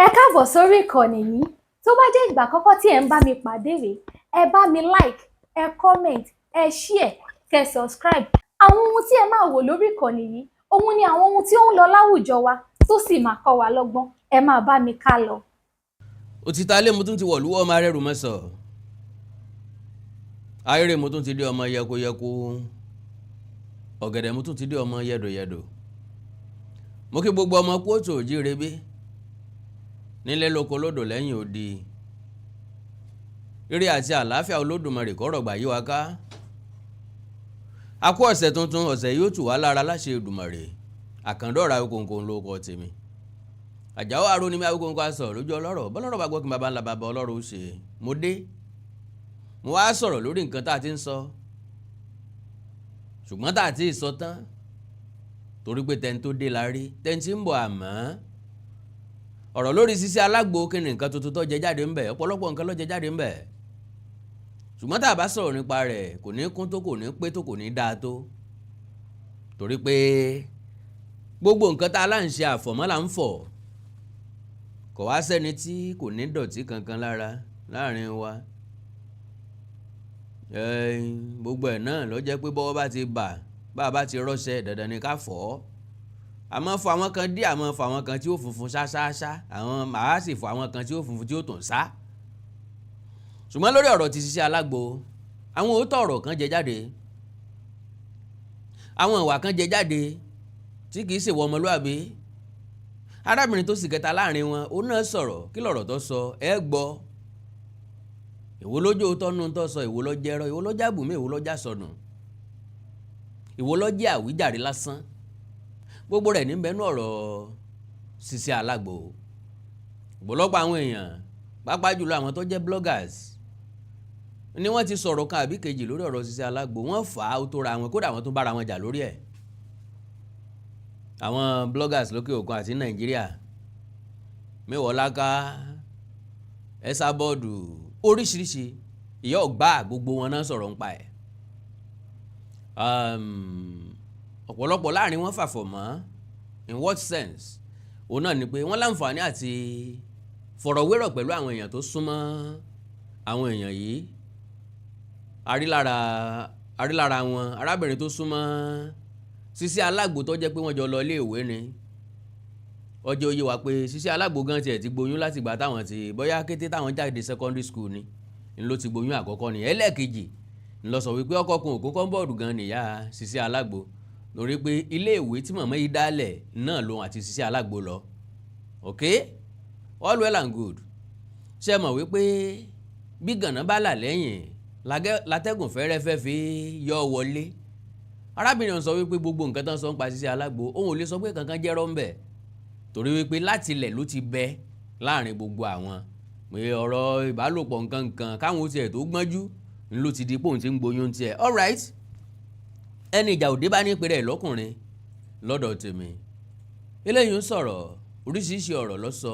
Ẹ káàbọ̀ sórí ìkànnì yìí. Tó bá jẹ́ ìgbà àkọ́kọ́ tí ẹ̀ ń bá mi pàdé rèé, ẹ bá mi like, ẹ comment, ẹ share, kẹ́ subscribe. Àwọn ohun tí ẹ máa wò lórí ìkànnì yìí, òun ni àwọn ohun tí ó ń lọ láwùjọ wa tó sì máa kọ́ wa lọ́gbọ́n. Ẹ máa bá mi ká lọ. Òtítà ilé, mo tún ti wọ̀lú, ọmọ arẹ́rù mọ́sọ̀ ayére. Mo tún ti dé, ọmọ yẹkoyẹko ọ̀gẹ̀dẹ̀. Mo tún ti dé, ọmọ yẹ̀dòyẹ̀dò. Mo kí gbogbo ọmọ kóòtù òjíire bí nílé, lóko, lódò, lẹ́yìn odi. Ire àti àlàáfíà Olódùmarè kó rọ̀gbà yí wa ká. A kú ọ̀sẹ̀ tuntun, ọ̀sẹ̀ yóò tù wá lára láṣẹ Èdùmàrè. Àkàndọ̀rà Awíkonko ló kọ tèmi. Àjàó àrò ni mi, Awíkonko aṣọ lójú ọlọ́rọ̀. Bọ́lọ́rọ̀ bá gbọ́ kí n bàbá ńlá bàbá ọlọ́rọ̀ ó ṣe. Mo dé, mo wá sọ̀rọ̀ lórí nǹkan tá a ti ń sọ, ṣùgbọ́n tá a ti sọ tán, torí pé tẹni tó dé la rí, tẹni tí ń bọ̀. Àmọ́ ọ̀rọ̀ lórí Sisi Alágbo, kí ni nǹkan tuntun tó jẹ jáde ń bẹ̀? Ọ̀pọ̀lọpọ̀ nǹkan ló jẹ jáde ń bẹ̀, ṣùgbọ́n tá a bá sọ̀rọ̀ nípa rẹ̀, kò ní kún tó, kò ní pé tó, kò ní dáa tó, torí pé gbogbo nǹkan tá a lá ń ṣe, àfọ̀mọ́ là ń fọ̀. Kò wá sẹ́ni tí kò ní dọ̀tí kankan lára láàrin wa. Gbogbo ẹ̀ náà ló jẹ́ pé bọ́wọ́ bá ti bà, bá a bá ti rọ́ṣẹ́, dandan ni ká fọ̀ ọ́. Àmọ́ fọ àwọn kan dí, àmọ́ fọ àwọn kan tí ó funfun ṣáṣáṣá, àwọn màá sì fọ àwọn kan tí ó funfun tí ó tún sá. Ṣùgbọ́n lórí ọ̀rọ̀ ti Sisi Alágbo, àwọn òótọ́ ọ̀rọ̀ kan jẹ jáde, àwọn ìwà kan jẹ jáde tí kìí ṣèwọ ọmọlúàbí. Arábìnrin tó sì kẹta láàrin wọn, òun náà sọ̀rọ̀. Kí lọ̀rọ̀ tó sọ? Ẹ gbọ́. Èwo lójú òótọ́ nù tó sọ? Èwo ló jẹ́rọ? Èwo ló jábùmí? Èwo ló já sọnù? Èwo ló jẹ́ àwíjàre lásán? Gbogbo rẹ̀ níbẹ̀ nú ọ̀rọ̀ Sisi Alágbo. Ọ̀pọ̀lọpọ̀ àwọn èèyàn, pàápàá jùlọ àwọn tó jẹ́ bloggers, ni wọ́n ti sọ̀rọ̀ kan àbí kejì lórí ọ̀rọ̀ Sisi Alágbo. Wọ́n fà á, ó tó ra wọn, kódà àwọn tó bára wọn jà lórí ẹ̀. Àwọn bloggers lókè òkun àti Nàìjíríà, Mẹ́wọ̀ọ́láká, Ẹ̀sàbọ̀dù, oríṣiríṣi ìyá ọ̀gbá, gbogbo wọn náà sọ̀rọ̀ nípa ẹ̀. Ọ̀pọ̀lọpọ̀ láàrin wọn fàfọ̀ mọ́. In what sense? Òun náà ni pé wọ́n láǹfààní àti fọ̀rọ̀wérọ̀ pẹ̀lú àwọn èèyàn tó súnmọ́ àwọn èèyàn yìí. Arílára wọn, arábìnrin tó súnmọ́ Sisi Alágbo, tó jẹ́ pé wọ́n jọ lọ ilé ìwé ni, ọjọ́ oyè wa pé Sisi Alágbo gan tiẹ̀ ti gboyún láti ìgbà táwọn ti, bóyá kété táwọn jáde secondary school ni ń ló ti gboyún àkọ́kọ́ ni. Ẹlẹ́ẹ̀kejì ń lọ sọ wípé ọkọ kun òkú kọ́ńbọ̀ọ̀dù gan nìyá Sisi Alágbo, lórí pé ilé ìwé tí màmá yìí dálẹ̀ náà lòun àti Sisi Alágbo lọ. Ok, all well and good. Ṣe mọ̀ wípé bí gànà bá là lẹ́yìn, látẹ́gùn fẹ́rẹ́fẹ́ fi yọ wọlé. Arábìnrin ọ̀hún sọ wípé gbogbo nǹkan tán sọ ń pa Sisi Alágbo, òun ò lè sọ pé kankan jẹ́rọ́ ń bẹ̀, torí wípé láti ilẹ̀ ló ti bẹ láàrin gbogbo àwọn pé ọ̀rọ̀ ìbálòpọ̀ nǹkan nǹkan káwọn ó tiẹ̀ tó gbọ́njú ń ló ti di pòun ti ń gboyún tiẹ̀. All right, ẹni ìjà òde bá ní pèrè lọ́kùnrin lọ́dọ̀ tèmi. Eléyìí ń sọ̀rọ̀, oríṣiríṣi ọ̀rọ̀ ló sọ.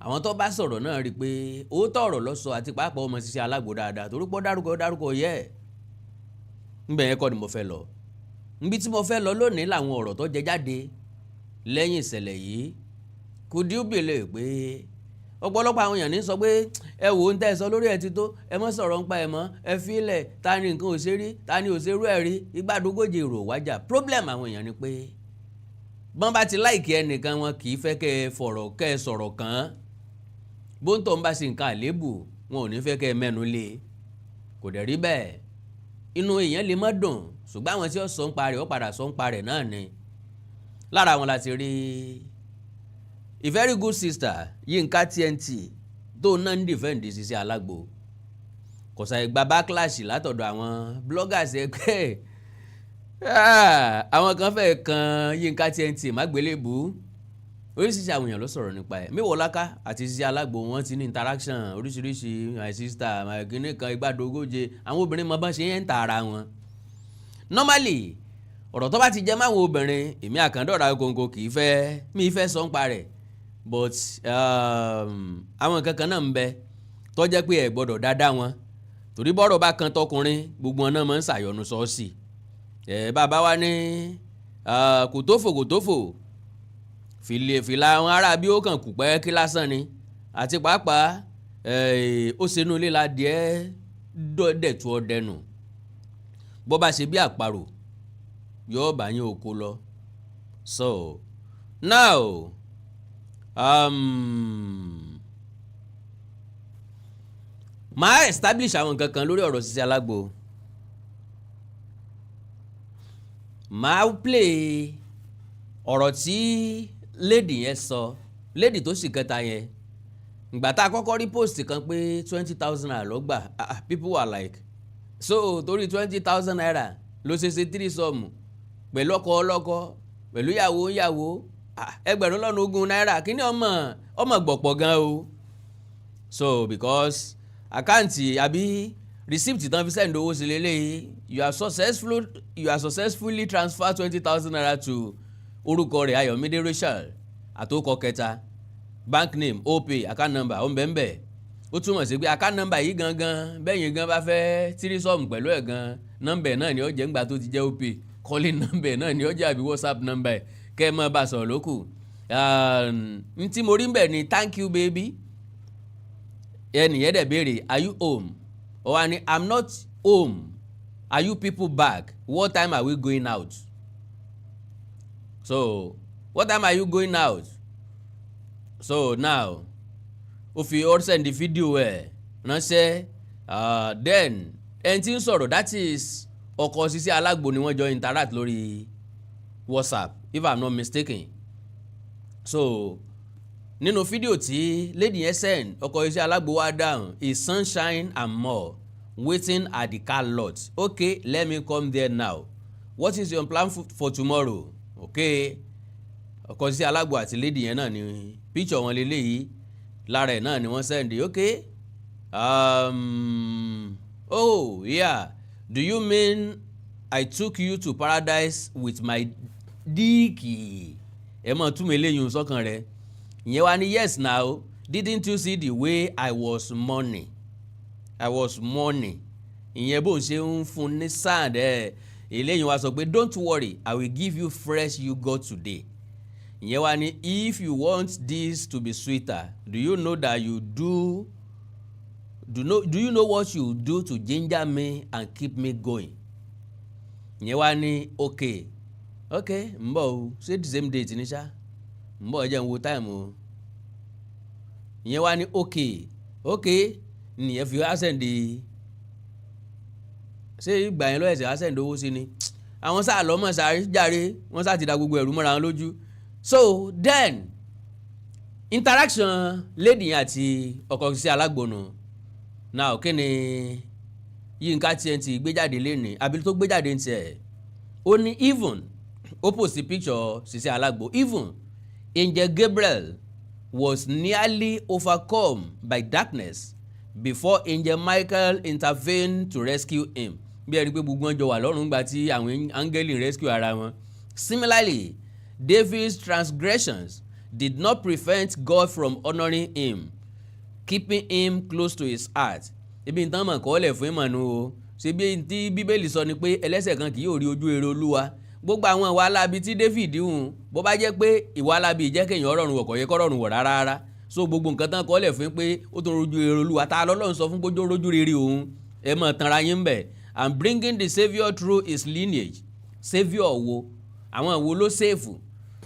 Àwọn tó bá sọ̀rọ̀ náà rí i pé òótọ́ ọ̀rọ̀ ló sọ, àti pàápàá ọmọ Sisi Alágbo dáadáa, torí pé ó dárúkọ, dárúkọ yẹ ẹ̀ ńbẹ̀. Yẹn kọ́ ni mo fẹ́ lọ. Nbí tí mo fẹ́ lọ lónìí làwọn ọ̀rọ̀ tó jẹ jáde lẹ́yìn ìṣẹ̀lẹ̀ yìí. Could you believe pé ọ̀pọ̀lọpọ̀ àwọn èèyàn ní sọ pé ẹ wò ó, ń tẹ́ ẹ sọ lórí ẹ ti tó, ẹ mọ́ sọ̀rọ̀ ń pa ẹ mọ́, ẹ fílẹ̀, ta ni nǹkan ò ṣe rí, ta ni ò ṣe rú ẹ̀ rí, ìgbàdógójì èrò wájà. Problem àwọn èèyàn ni pé bọ́n bá ti like ẹnìkan, wọn kì í fẹ́ kẹ́ ẹ fọ̀rọ̀, kẹ́ ẹ sọ̀rọ̀ kàn án. Bóńtọ̀ ń bá ṣe nǹkan àléébù, wọn ò ní fẹ́ kẹ́ ẹ mẹ́nu lé. Kò dẹ̀ rí bẹ́ẹ̀. Inú èèyàn lè má dùn, ṣùgbọ́n àwọn tí ó sọ ń pa rẹ̀, ó padà sọ ń pa rẹ̀ náà ni. Lára àwọn láti rí a very good sister, Yínká TNT, tó náà ń defend Sisi Alágbo. Kò sàì gba backlash látọ̀dọ̀ àwọn bloggers ẹgbẹ́. Àwọn kan fẹ́ kan Yínká TNT mágbélébùú. Oríṣiríṣi àwọn èèyàn ló sọ̀rọ̀ nípa ẹ̀. Mewolaka àti Sisi Alágbo, wọ́n ti ní interaction oríṣiríṣi, my sister, my kìnnì kan, igbádogóje. Àwọn obìnrin mọ bọ́n ṣe ń ta ara wọn. Normally, ọ̀rọ̀ tó bá ti jẹ́ máwọn obìnrin, èmi Àkàndọ̀rà Kòǹkò kì í fẹ́ mi fẹ́ sọ ń pa rẹ̀, but àwọn nǹkan kan náà ń bẹ tó jẹ́ pé ẹ gbọ́dọ̀ dáadáa wọn, torí bọ́rọ̀ bá kan tọkùnrin, gbogbo wọn náà máa ń ṣàyọnu sọ́ọ̀sì ẹ̀. Bàbá wa ní kò tó fò, kò tó fò. Fìlà àwọn ará bí ó kàn kù pẹ́ kí lásán ni. Àti pàápàá, ó ṣenú ilé la díẹ̀ dẹ̀tú ọdẹ nù. Bó bá ṣe bí àparò, yóò bá yín oko lọ. So now, máa establish àwọn nǹkan kan lórí ọ̀rọ̀ Sisi Alágbo. Máa play ọ̀rọ̀ tí lady yẹn sọ, lady tó sì kẹta yẹn. Ìgbà tá a kọ́kọ́ rí post kan pé ₦20,000 ló gbà, ah, people were like, so torí ₦20,000 ló ṣe ṣe threesome pẹ̀lú ọkọ ọlọ́kọ, pẹ̀lú ìyàwó ìyàwó, 20,000 náírà? Kíní ọmọ ọmọ gbọ̀pọ̀ gan o. So because account àbí receipt tán fi send owó sí lélẹ́yìí, you are successfully transfer ₦20,000 to orúkọ rẹ̀ Ayọ̀mídé Rachel àtòkọ kẹta, bank name Opay, account number ó ń bẹ́ẹ̀ bẹ́ẹ̀. Ó túmọ̀ sí pé account number yìí gangan, bẹ́yìn gan bá fẹ́ threesome pẹ̀lú ẹ̀ gan, nọ́mbà náà ni ó jẹ́ ńgbà tó ti jẹ́ Opay. Calling number náà ni ó jẹ́ àbí WhatsApp number ẹ̀, kẹ́ ẹ mọ́ bá sọ̀rọ̀ lókù. N tí mo rí ń bẹ̀ ni, "Thank you, baby." Ẹnìyẹn dẹ̀ béèrè, "Are you home?" Ó wá ní, "I'm not home. Are you people back? What time are we going out?" So what time are you going out? So now, ó fi ó send fídíò ẹ̀ ránṣẹ́. Then ẹni tí ń sọ̀rọ̀, that is ọkọ Sisi Alágbo, ni wọ́n jọ interact lórí WhatsApp, if I'm not mistaken. So nínú fídíò tí lady yẹn send, ọkọ Sisi Alágbo wá dáhùn, "Is sunshine and more, waiting at the car lot." "Okay, let me come there now. What is your plan for tomorrow?" Okay, ọkọ Sisi Alágbo àti lady yẹn náà ni picture wọn lélẹ́yìí. Lára ẹ̀ náà ni wọ́n send. "Okay, oh yeah, do you mean I took you to paradise with my dick?" Ẹ mọ̀ túmọ̀ eléyìí sọ́kàn rẹ̀. Ìyẹn wá ní, "Yes now, didn't you see the way I was mourning? I was mourning." Ìyẹn bó ń ṣe ń fún ní sand ẹ̀. Eléyìí wá sọ pé, "Don't worry, I will give you fresh yogurt today." Ìyẹn wá ní, "If you want this to be sweeter, do you know that you do do know do you know what you do to ginger me and keep me going?" Ìyẹn wá ní, Okay, ń bọ̀ o. Ṣé the same date ní ṣá? Ń bọ̀, jẹ́ n wo time o." Ìyẹn wá ní, Okay." Nìyẹn fi wá send. Ṣé ìgbà yẹn lọ́yẹ̀sẹ̀ wá send owó sí ni? Àwọn sáà lọ́mọ sáré járe, wọ́n sá ti da gbogbo ẹ̀rú mọ́ra wọn lójú. So then, interaction lady yẹn àti ọkọ Sisi Alágbo nù. Now, kí ni Yínká TNT gbé jáde lénìí, àbí tó gbé jáde ní tiẹ̀? Ó ní even, ó post picture Sisi Alágbo, "Even Angel Gabriel was nearly overcome by darkness before Angel Michael intervened to rescue him." Bí ẹni pé gbogbo wọn jọ wà lọ́rùn gbà tí àwọn áńgẹ́lì rescue ara wọn. "Similarly, David's transgressions did not prevent God from honouring him, keeping him close to his heart." Ibi nǹkan mọ̀ kọ́lẹ̀ fún ìmọ̀nù o. Ṣe bí tí Bíbélì sọ ni pé ẹlẹ́ṣẹ̀ kan kì yóò rí ojú rere Olúwa. Gbogbo àwọn ìwà alábi tí David hùn, bó bá jẹ́ pé ìwà alábi jẹ́ kéèyàn rọrùn wọ̀, kò yẹ kó rọrùn wọ̀ rárá rárá. So gbogbo nǹkan tán kọ́lẹ̀ fún pé ó tún rojú rere Olúwa, tá a lọ́lọ́run sọ fún gbójú rojú rere òun? Ẹ mọ̀ tanra yín bẹ̀. "And bringing the saviour through his lineage." Saviour wo? Àwọn wo ló save?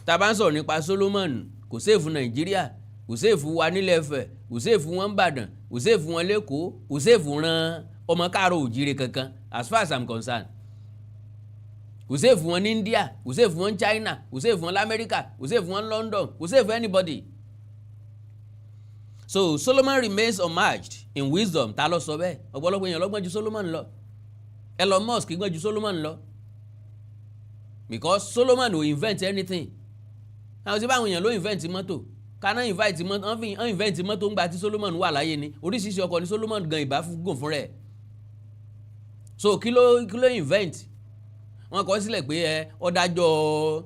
Tá a bá ń sọ̀rọ̀ nípa Solomon, kò save Nàìjíríà, kò save wa nílẹ̀ Ifẹ̀, kò save wọn Ìbàdàn, kò save wọn l'Ékòó, kò save ran ọmọ káàárọ̀ òjíire kankan, as far as I'm concerned. Kò save wọn ní India, kò save wọn China, kò save wọn lamẹ́ríkà, kò save wọn London, kò save anybody. "So Solomon remains unmatched in wisdom." Ta ló sọ bẹ́ẹ̀? Ọ̀pọ̀lọpọ̀ èèyàn lọ́gbọ́n ju Solomon lọ. Elon Musk gbọ́n ju Solomon lọ, because Solomon ò invent anything. Àwọn tí báwọn èèyàn ló invent mọ́tò kaná, invent mọ́tò, wọ́n fi invent mọ́tò ńgbà tí Solomon wà láyé ni. Oríṣiríṣi ọkọ̀ ni Solomon gan ìbá gùn fún rẹ̀. So kí ló invent? Wọ́n kọ sílẹ̀ pé ẹ ọ̀dájọ́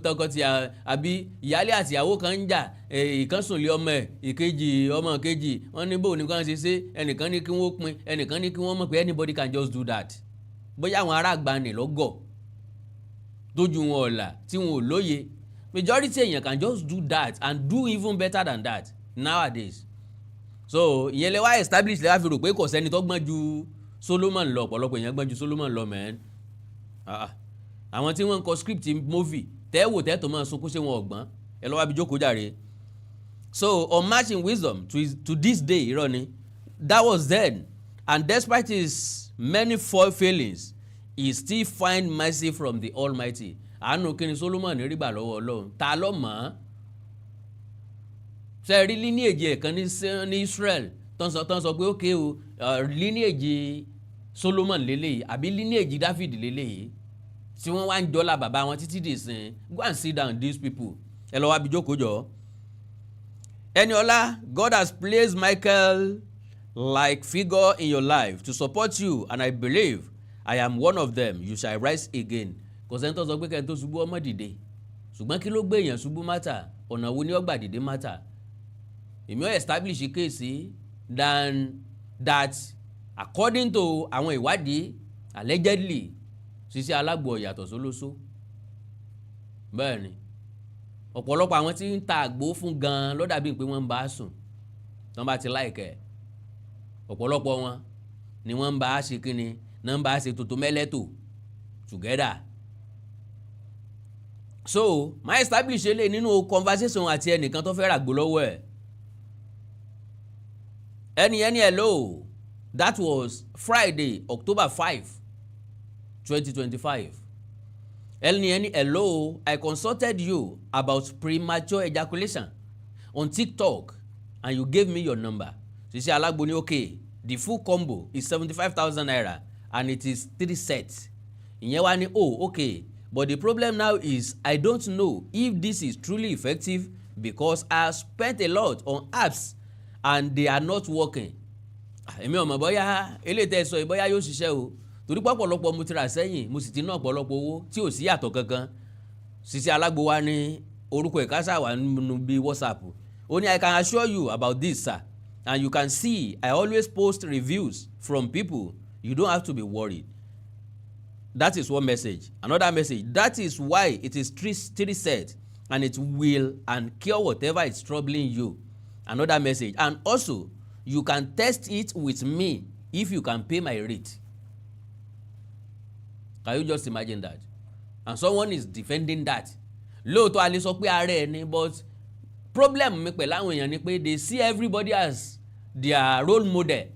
tọkọtìyà àbí ìyálé àtìyàwó kan ń jà, ìkan sùn lé ọmọ ẹ̀ ìkejì, ọmọ kejì. Wọ́n ní bóun ní kàn ṣe ṣe, ẹnìkan ní kí wọ́n pín, ẹnìkan ní kí wọ́n mọ̀ pé anybody can just do that. Bóyá àwọn ará àgbàní lọ́gọ̀ tójú wọn ọ̀la tí wọn ò lóye. Majority èèyàn can just do that and do even better than that nowadays. So ìyẹn lè wá establish, lè wá fi rò pé kò sẹ́ni tó gbọ́n ju Solomon lọ. Ọ̀pọ̀lọpọ̀ èèyàn gbọ́n ju Solomon lọ, man. Ah, ah. Àwọn tí wọ́n ń kọ script movie tẹ́wò tẹ́tò máa sunkún, ṣé wọn ọ̀gbọ́n? Ẹ lọ́wọ́ bí jókòó jàre. So unmatched in wisdom to this day, irọ́ ni. That was then, and despite his many failings, he still find mercy from the Almighty. Àánú kí ni Solomon rí gbà lọ́wọ́ Ọlọ́run? Ta ló mọ̀ ọ́n? Ṣe rí lineage ẹ̀ kan ní Israel tán sọ pé okay o, lineage Solomon lélẹ́yìí àbí lineage David lélẹ́yìí, tí wọ́n wá ń jọlá bàbá wọn títí dì sìn? Go and sit down, these people. Ẹ lọ wá bí jókòó jọ. Eniola, God has placed Michael like figure in your life to support you, and I believe I am one of them. You shall rise again. Kò sẹ́ni tó sọ pé kẹ́ni tó ṣubú ọmọ dìde, ṣùgbọ́n kí ló gbé èèyàn ṣubú matter, ọ̀nà wo ni ó gbà dìde matter. Èmi ò establish case than that. According to àwọn ìwádìí, allegedly, Sisi Alágbo yàtọ̀ sólóso. Bẹ́ẹ̀ ni ọ̀pọ̀lọpọ̀ àwọn tí ń ta àgbo fún gan-an ló dàbí pé wọ́n ń bá a sùn. Tí wọ́n bá ti láìkẹ́, ọ̀pọ̀lọpọ̀ wọn ni wọ́n ń bá a ṣe kíni náà, ń bá a ṣe tòtò mẹ́lẹ́tò together. So my establish eléyìí nínú conversation àti ẹnìkan tó fẹ́ ràgbó lọ́wọ́ ẹ̀. Ẹni ẹni, "Hello." That was Friday, October 5, 2025. Ẹni ẹni, "Hello, I consulted you about premature ejaculation on TikTok and you gave me your number." Sisi Alagbo ní, "Okay, the full combo is ₦75,000 and it is three sets." Ìyẹn wá ní, "Oh, okay, but the problem now is I don't know if this is truly effective because I have spent a lot on apps and they are not working." Èmi ò mọ̀ bóyá eléyìí tẹ́ ẹ sọ yìí bóyá yóò ṣiṣẹ́ o, torí pé ọ̀pọ̀lọpọ̀ mo ti rà sẹ́yìn, mo sì ti ná ọ̀pọ̀lọpọ̀ owó tí ò sí yàtọ̀ kankan. Sisi Alágbo wa ní orúkọ ìkásá wà nínú bíi WhatsApp. Ó ní, "I can assure you about this, sir, and you can see I always post reviews from people. You don't have to be worried." That is one message. Another message: "That is why it is three set, and it will and cure whatever is troubling you." Another message: "And also you can test it with me if you can pay my rate." Can you just imagine that? And someone is defending that. Lóòótọ́, a lè sọ pé ara ẹ̀ ni, but problem mi pẹ̀lú àwọn èèyàn ni pé they see everybody as their role model.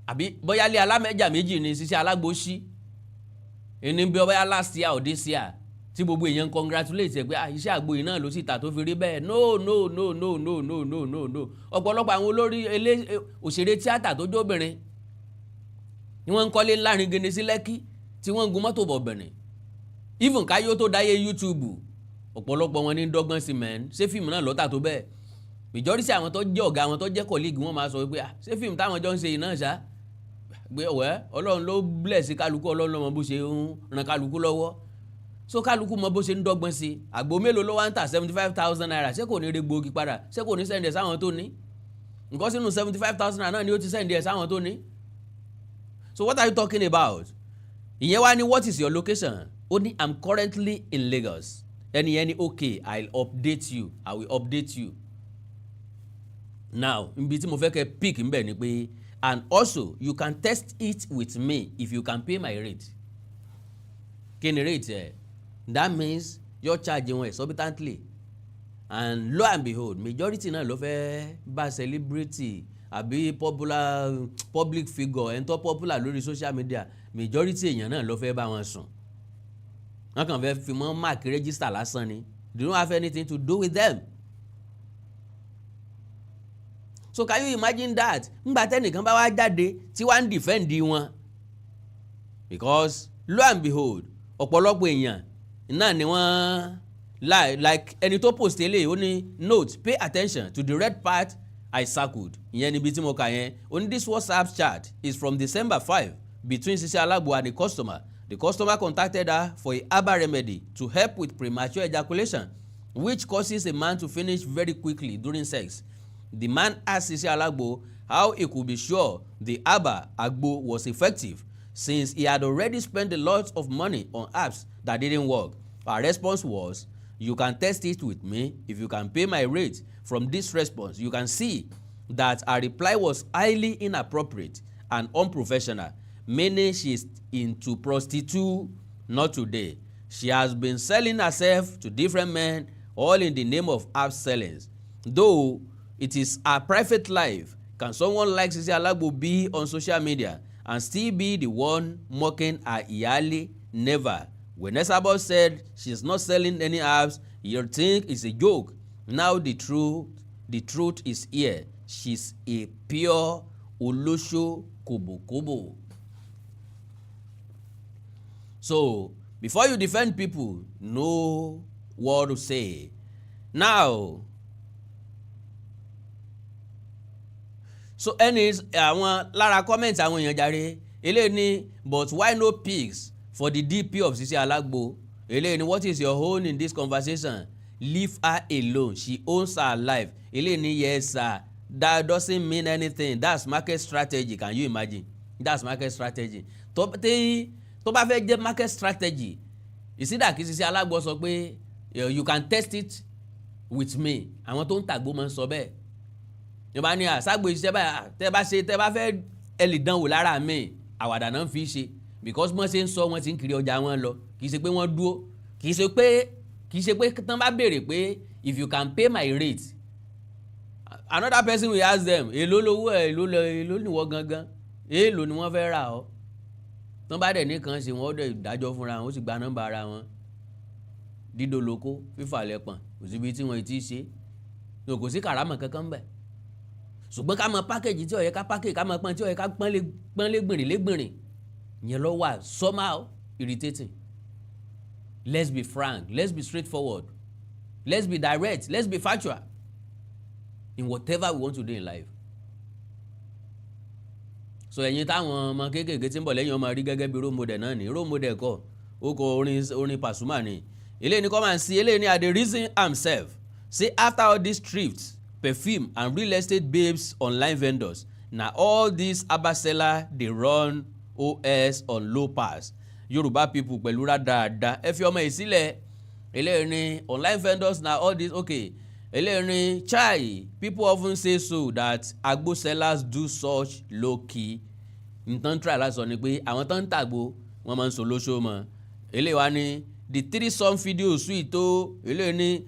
Àbí bóyá lé alámẹ́jà méjì ni Sisi Alágbo sí ẹni bí bóyá last year or this year, tí gbogbo èèyàn congratulate ẹ pé, ah, iṣẹ́ àgbo yìí náà ló sì tà tó fi rí bẹ́ẹ̀. No, no, no, no, no, no, no, no, no. Ọ̀pọ̀lọpọ̀ àwọn olórí òṣèré tíátà tó jóbìnrin ni wọ́n ń kọ́lé ńlárin gene sí Lẹ́kí, tí wọ́n ń gun mọ́tò bọ̀bìnrin, even káyó tó dáyé YouTube. Ọ̀pọ̀lọpọ̀ wọn ní dọ́gbọ́n sí mẹ́rin. Ṣé fíìmù náà lọ́tà tó bẹ́ẹ̀? Majority àwọn tó jẹ́ ọ̀gá, àwọn tó jẹ́ colleague wọn máa sọ pé, ah, ṣé fíìmù táwọn jọ ń ṣe yìí náà ṣá? Gbé ọ̀wẹ́, Ọlọ́run ló bless kálukú, Ọlọ́run ló mọ bó ṣe ń ran kálukú lọ́wọ́. So kálukú mọ bó ṣe ń dọ́gbọ́n sí. Àgbo mélòó ló wá ń tà? ₦75,000. Ṣé kò ní rí gbòógì padà? Ṣé kò ní send ẹ̀ sáwọn tó ní nǹkan sínú ₦75,000 náà ni ó ti send ẹ̀ sáwọn tó ní? So what are you talking about? Ìyẹn wá ní, "What is your location?" Ó ní, "I'm currently in Lagos." Ẹni yẹn ní, "Okay, I'll update you, I will update you." Now, ibi tí mo fẹ́ kẹ́ pick ń bẹ̀ ni pé, "And also you can test it with me if you can pay my rate." Kí ni rate ẹ̀? That means your charge wọn exorbitantly. And lo and behold, majority náà ló fẹ́ bá celebrity àbí popular public figure, ẹni tó popular lórí social media. Majority èèyàn náà ló fẹ́ bá wọn sùn. Wọ́n kàn fẹ́ fi mọ́ mark register lásán ni. They don't have anything to do with them. So can you imagine that? Ngbà tẹ́nìkan bá wá jáde tí wàá ń defend wọn, because lo and behold, ọ̀pọ̀lọpọ̀ èèyàn náà ni wọ́n like ẹni tó post eléyìí. Ó ní, "Note, pay attention to the red part I circled." Ìyẹn níbi tí mo kà yẹn. Ó ní, "This WhatsApp chat is from December 5 between Sisi Alagbo and the customer. The customer contacted her for a herbal remedy to help with premature ejaculation, which causes a man to finish very quickly during sex. The man asked Sisi Alagbo how he could be sure the herbal agbo was effective, since he had already spent a lot of money on herbs that didn't work." Her response was, "You can test it with me if you can pay my rate." From this response, you can see that her reply was highly inappropriate and unprofessional, meaning she's into prostitute. Not today. She has been selling herself to different men, all in the name of herb sellings. Though it is her private life, can someone like Sisi Alagbo be on social media and still be the one mocking her ìyáálé? Never. When Esabod said she's not selling any herbs, you think it's a joke. Now the truth is here. She's a pure olóṣó kòbòkòbò. So before you defend people, know what to say. Now, so ẹni àwọn lára comment àwọn èèyàn jàre, eléyìí ni, "But why no pics for the DP of Sisi Alagbo?" Eléyìí ni, "What is your own in this conversation? Leave her alone, she owns her life." Eléyìí ni, "Yes sir, that doesn't mean anything. That's market strategy." Can you imagine? That's market strategy. Tó bá fẹ́ jẹ́ market strategy, ìsídà kí Sisi Alagbo sọ pé, "You can test it with me." Àwọn tó ń tàgbó máa ń sọ bẹ́ẹ̀. Ní bá ní àságbo iṣẹ́ báyìí, tẹ́ bá ṣe, tẹ́ bá fẹ́, ẹ lè dánwò lára mi. Àwàdà náà fi ṣe, because wọ́n ṣe ń sọ, wọ́n ti ń kiri ọjà wọn lọ. Kì í ṣe pé wọ́n dúró, kì í ṣe pé tán bá béèrè pé, "If you can pay my rate," another person will ask them, "Èló lówó ẹ̀? Èló lọ? Èló nìwọ gangan? Èló ni wọ́n fẹ́ rà ọ́?" Tán bá dẹ̀ nìkan ṣe, wọ́n dẹ̀ dájọ́ fúnra wọn, ó sì gba nọ́mbà ara wọn. Dídò lóko, fífà lẹ́pọ̀n, kò síbi tí wọ́n ti ṣe, kò sí kàrámọ̀ kankan bẹ́ẹ̀. Ṣùgbọ́n ká mọ package tí ó yẹ ká package, ká mọ pọ́n tí ó yẹ ká pọ́n légbìnrin légbìnrin yẹn ló wà somehow irritating. Let's be frank, let's be straightforward, let's be direct, let's be factual in whatever we want to do in life. So ẹ̀yin táwọn ọmọ kéékèèké tí ń bọ̀ lẹ́yìn ọmọ rí gẹ́gẹ́ bí role model náà ní, role model kọ́, ó kọ orin, orin Pasuma ni. Eléyìí ni, come and see. Eléyìí ni, "I dey reason am sef say after all these thrifts, perfume and real estate babes, online vendors, na all these herbal seller dey run os on low pass." Yorùbá people pẹ̀lú rádaràda, ẹ fi ọmọ yìí sílẹ̀. Eléyìí ni, "Online vendors na all this." Okay, eléyìí ni, "Chai, people often say so that agbo sellers do such low key." Nǹkan try láti sọ ni pé àwọn tó ń tàgbo, wọ́n máa ń so lóṣó mọ́. Eléyìí wá ní, "The threesome video sweet o." Eléyìí ní,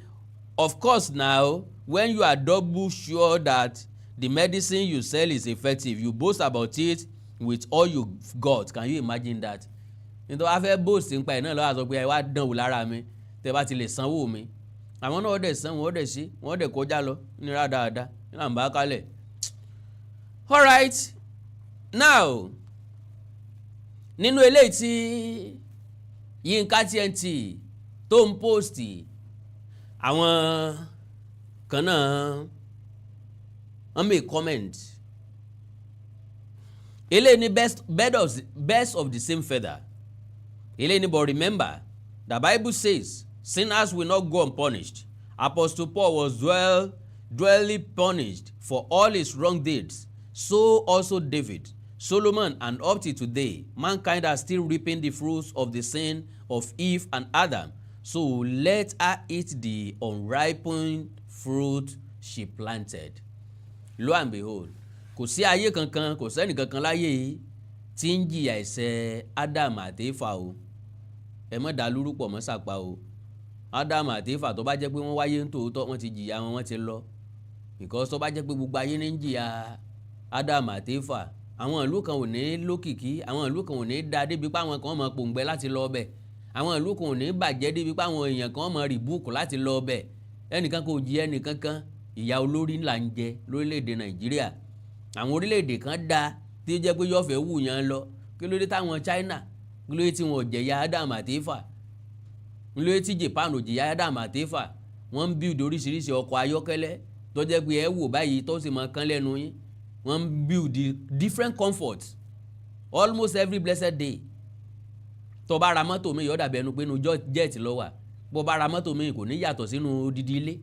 "Of course now, when you are double sure that the medicine you sell is effective, you boast about it with all you got." Can you imagine that? Nítorí wàá fẹ́ boast nípa ẹ̀ náà lọ́wọ́, àsọ pé ẹ wá dán wò lára mi, tẹ́ bá ti lè sanwó mi. Àwọn náà dẹ̀ san, wọ́n dẹ̀ ṣe, wọ́n dẹ̀ kọjá lọ nira dáadáa nínú àǹbá kálẹ̀. Alright, now, nínú eléyìí tí Yínká TNT tó ń post, àwọn kan náà wọ́n make comment. Eléyìí ní, Best of the same feather." Eléyìí ní, "But remember, the Bible says sinners will not go unpunished. Apostle Paul was duly punished for all his wrong deeds. So also David, Solomon, and up to today, mankind are still reaping the fruits of the sin of Eve and Adam. So let her eat the unripened fruit she planted." Lo and behold, kò sí ayé kankan, kò sẹ́ni kankan láyé yìí tí ń jìyà ẹ̀ṣẹ̀ Adam àti Éfà o. Ẹ má dá lúrú pọ̀ mọ́ sàpá o. Adam àti Éfà, tó bá jẹ́ pé wọ́n wáyé ń tòótọ́, wọ́n ti jìyà wọn, wọ́n ti lọ, because tó bá jẹ́ pé gbogbo ayé ní ń jìyà Adam àti Éfà, àwọn ìlú kan ò ní lókìkí, àwọn ìlú kan ò ní da débi pé àwọn kan máa pòǹgbẹ láti lọ ọbẹ̀, àwọn ìlú kan ò ní bàjẹ́ débi pé àwọn èèyàn kan máa rìbúùkù láti lọ ọbẹ̀. Ẹnìkan kò jí ẹnìkan kan. Ìyà olórí là ń jẹ lórílẹ̀‐èdè Nàìjíríà. Àwọn orílẹ̀‐èdè kan da tí ó jẹ́ pé yọ̀ọ̀fẹ́ wù yẹn lọ. Kí ló dé táwọn China, kí ló dé tí wọn ò jẹ̀yà Adam àti Éfà? Kí ló dé tí Japan ò jẹ̀yà Adam àti Éfà? Wọ́n ń build oríṣiríṣi ọkọ̀ ayọ́kẹ́lẹ́ tó jẹ́ pé ẹ wò báyìí tó sì máa kán lẹ́nu yín. Wọ́n ń build different comforts almost every blessed day. Tó bá ra mọ́tò mi, yóò dàbí ẹnu pé inú jet ló wà. Bó bá ra mọ́tò mi, kò ní yàtọ̀ sínú odidi ilé.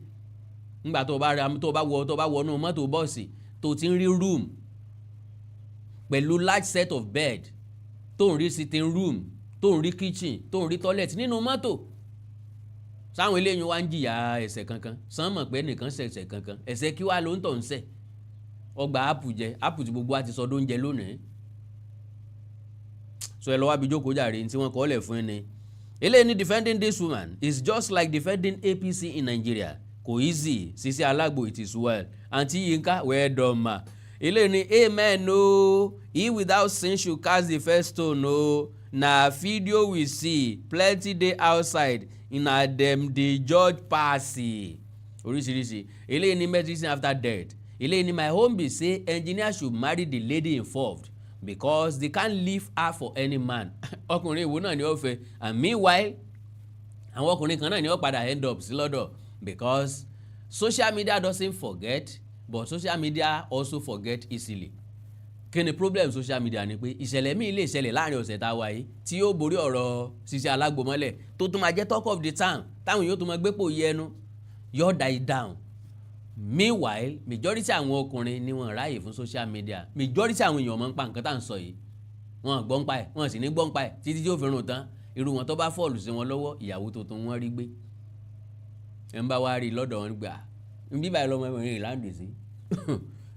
Nígbà tó bá ra, tó bá wọnú mọ́tò bọ́ọ̀sì, tó ti ń rí room pẹ̀lú large set of bed, tó ń rí sitting room, tó ń rí kitchen, tó ń rí toilet nínú mọ́tò. Sáwọn eléyìí wá ń jìyà ẹ̀ṣẹ̀ kankan sàn mọ̀ pé nìkan ṣẹ̀ṣẹ̀ kankan, ẹ̀ṣẹ̀ kí wàá ló ń tọ̀ ń ṣẹ̀? Ọgbà ápù jẹ, ápù tí gbogbo wa ti sọ dóúnjẹ lónìí. So ẹ lọ wá bí jókòó jàre tí wọ́n kọ́ lẹ̀ fún ni. Eléyìí ní, "Defending this woman is just like defending APC in Nigeria. Kò easy. Sisi Alagbo, it is well. Aunty Yinka, well done, ma." Eléyìí ní, "Amen o. He without sin should cast the first stone o. Na video we see. Plenty dey outside, na dem dey judge pass." Oríṣiríṣi. Eléyìí ní, "Medicine after death." Eléyìí ní, "My own be say engineer should marry the lady involved because they can't leave her for any man." Ọkùnrin ìwo náà ni ó fẹ́? And meanwhile, àwọn ọkùnrin kan náà ni ó padà end up sí lọ́dọ̀, because social media doesn't forget, but social media also forget easily. Kí ni problem social media? Ni pé ìṣẹ̀lẹ̀ míì lè ṣẹlẹ̀ láàrin ọ̀sẹ̀ tá a wà yìí tí yóò borí ọ̀rọ̀ Sisi Alágbo mọ́lẹ̀, tó tún máa jẹ́ talk of the town, táwọn yóò tún máa gbépò yẹnu, yóò die down. Meanwhile, majority àwọn ọkùnrin ni wọ́n ráàyè fún social media. Majority àwọn èèyàn máa ń pa nǹkan tá à ń sọ yìí, wọ́n gbọ́ ń pa ẹ̀, wọ́n sì ní gbọ́ ń pa ẹ̀ títí tí ó fi rùn tán. Irú wọn tó bá fall sí wọn lọ́wọ́, ìyàwó tuntun wọn rí gbé, ẹ̀ ń bá wá rí lọ́dọ̀ wọn gbà ń bí báyìí lọ́mọ ẹ̀rìn ìlànà sí.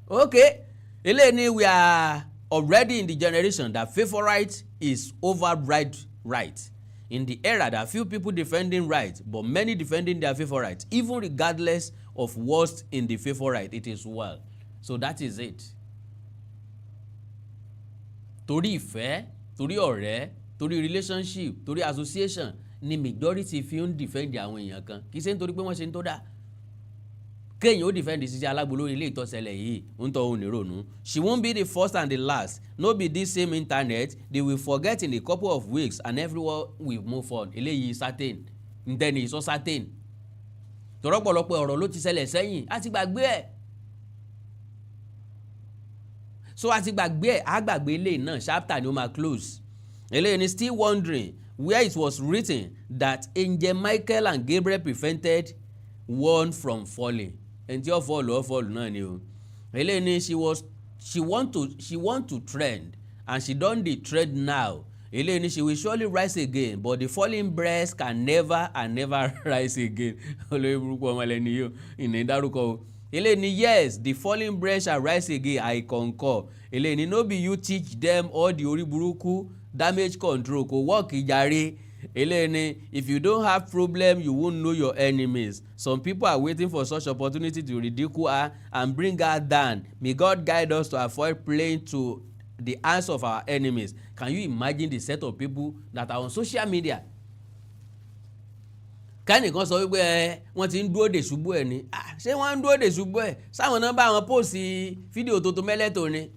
Ok, eléyìí ni, "We are already in the generation that favourite is over right right in the era that few people defending right but many defending their favourite, even regardless of what's in the favourite. It is well." So that is it. Torí ìfẹ́, torí ọ̀rẹ́, torí relationship, torí association ni majority fi ń defend àwọn èèyàn kan. Kì í ṣe nítorí pé wọ́n ṣe ń tó dáa. Kéèyàn ó defend Sisi Alágbo lórí ilé ìtọ́sẹ̀lẹ̀ yìí ń tọ́ òun nírònú. She won't be the first and the last. No be this same internet. They will forget in a couple of weeks and everyone will move on. Eléyìí certain, ntẹ́ni sọ certain. Tọ́rọ̀pọ̀lọpọ̀ ọ̀rọ̀ ló ti ṣẹlẹ̀ sẹ́yìn, á ti gbàgbé ẹ̀. So a ti gbàgbé ẹ̀, á gbàgbé eléyìí náà. Chapter ni ó máa close. Eléyìí ni, "Still wondering where it was written that Angel Michael and Gabriel prevented one from falling." Ẹni tí ó fall, ó fall náà ni o. Eléyìí ni, She want to trend and she don dey trend now." Eléyìí ni, "She will surely rise again, but the falling breast can never and never rise again." Olórí burúkú ọmọ ẹlẹ́ni yìí, ìní dárúkọ o. Eléyìí ni, "Yes, the falling breast shall rise again. I concur." Eléyìí ni, "No be you teach them all the orí burúkú damage control, kò work jàre." Eléyìí ni, "If you don't have problem, you won't know your enemies. Some people are waiting for such opportunity to ridicule her and bring her down. May God guide us to avoid playing to the hands of our enemies." Can you imagine the set of people that are on social media? Kẹ́nìkan sọ wípé ẹ wọ́n ti ń dúró dè ṣubú ẹ̀ ni. Ṣé wọ́n ń dúró dè ṣubú ẹ̀? Sáwọn náà bá wọn post fídíò tuntun mẹ́lẹ́tò ni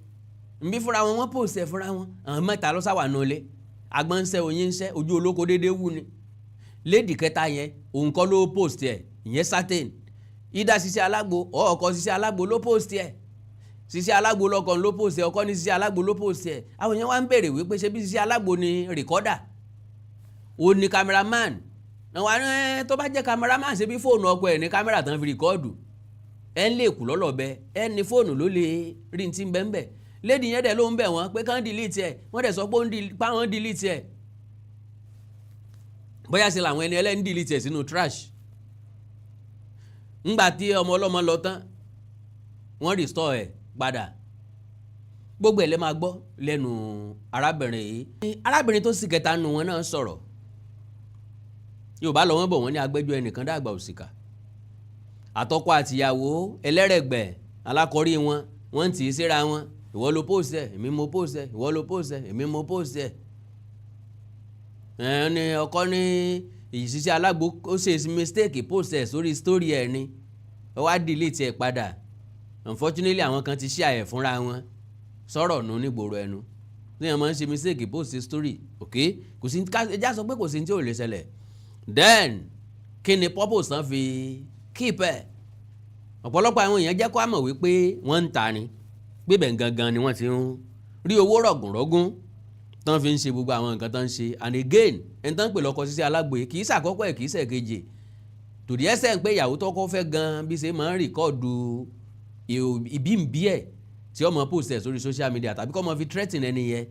nbí fúnra wọn, wọ́n post ẹ̀ fúnra wọn. Àwọn mẹ́ta ló sáwà nulẹ̀, agbọ́n ń sẹ́, oyin ń sẹ́, ojú olóko déédéé wù ni. Lady kẹta yẹn, òun kọ́ ló post ẹ̀, ìyẹn certain. Ìdá Sisi Alágbo, ọkọ Sisi Alágbo ló post ẹ̀. Sisi Alágbo lọkọ ló post ẹ̀, ọkọ ní Sisi Alágbo ló post ẹ̀. Àwọn yẹn wá ń béèrè wípé ṣé bí Sisi Alágbo ni recorder, ó ní cameraman? Àwọn ẹ tó bá jẹ́ cameraman, ṣe bí fóònù ọkọ ẹ̀ ní kámẹ́rà tán fi record ẹ̀, ń lè kú lọ́lọ́bẹ ẹ̀ ní fóònù ló lè rí ní ti ń bẹ́ ń bẹ̀. Lady yẹn dẹ̀ ló ń bẹ̀ wọ́n pé kán delete ẹ̀, wọ́n dẹ̀ sọ pé páwọn delete ẹ̀. Bóyá ṣe làwọn ẹni ẹlẹ́ni delete ẹ̀ sínú trash. Ńgbà tí ọmọ ọlọ́mọ lọ tán, wọ́n restore ẹ̀ padà. Gbogbo ẹ̀ lẹ́ máa gbọ́ lẹ́nu arábìnrin yìí. Arábìnrin tó sì kẹta nu wọn náà sọ̀rọ̀. Yorùbá lọ, wọ́n bọ̀, wọ́n ní agbẹ́jọ́ ẹnìkan dàgbà òsìkà. Àtọkọ àtìyàwó ẹlẹ́rẹ̀gbẹ́ alákọ̀rí wọn, wọ́n ń tì í síra wọn. Ìwọ ló post ẹ̀, èmi mo post ẹ̀, ìwọ ló post ẹ̀, èmi mo post ẹ̀. Ẹ̀ ní ọkọ ní Sisi Alágbo ó ṣe mistake post ẹ̀ sórí story ẹ̀ ni, ó wá delete ẹ̀ padà. Unfortunately, àwọn kan ti share ẹ̀ fúnra wọn. Sọ̀rọ̀ nù nígboro ẹnu tí wọ́n máa ń ṣe mistake post story. Ok, kò sí, ẹjá sọ pé kò sí ní tí ò lè ṣẹlẹ̀. Then kí ni purpose tán fi keep ẹ̀? Ọ̀pọ̀lọpọ̀ àwọn èèyàn jẹ́ kó àmọ̀ wípé wọ́n ń ta ni gbébẹ̀ gangan ni wọ́n ti ń rí owó rọ̀gùnrọ̀gùn tán fi ń ṣe gbogbo àwọn nǹkan tán ń ṣe. And again, ẹni tán ń pè lọ́kọ Sisi Alágbo kì í ṣàkọ́kọ́ ẹ̀, kì í ṣèkejì. Tòdí ẹsẹ̀ ń pé ìyàwó tọkọ fẹ́ gan bí ṣe máa ń record ìbíǹbí ẹ̀ tí ó máa post ẹ̀ sórí social media tàbí kó máa fi threaten ẹni yẹn.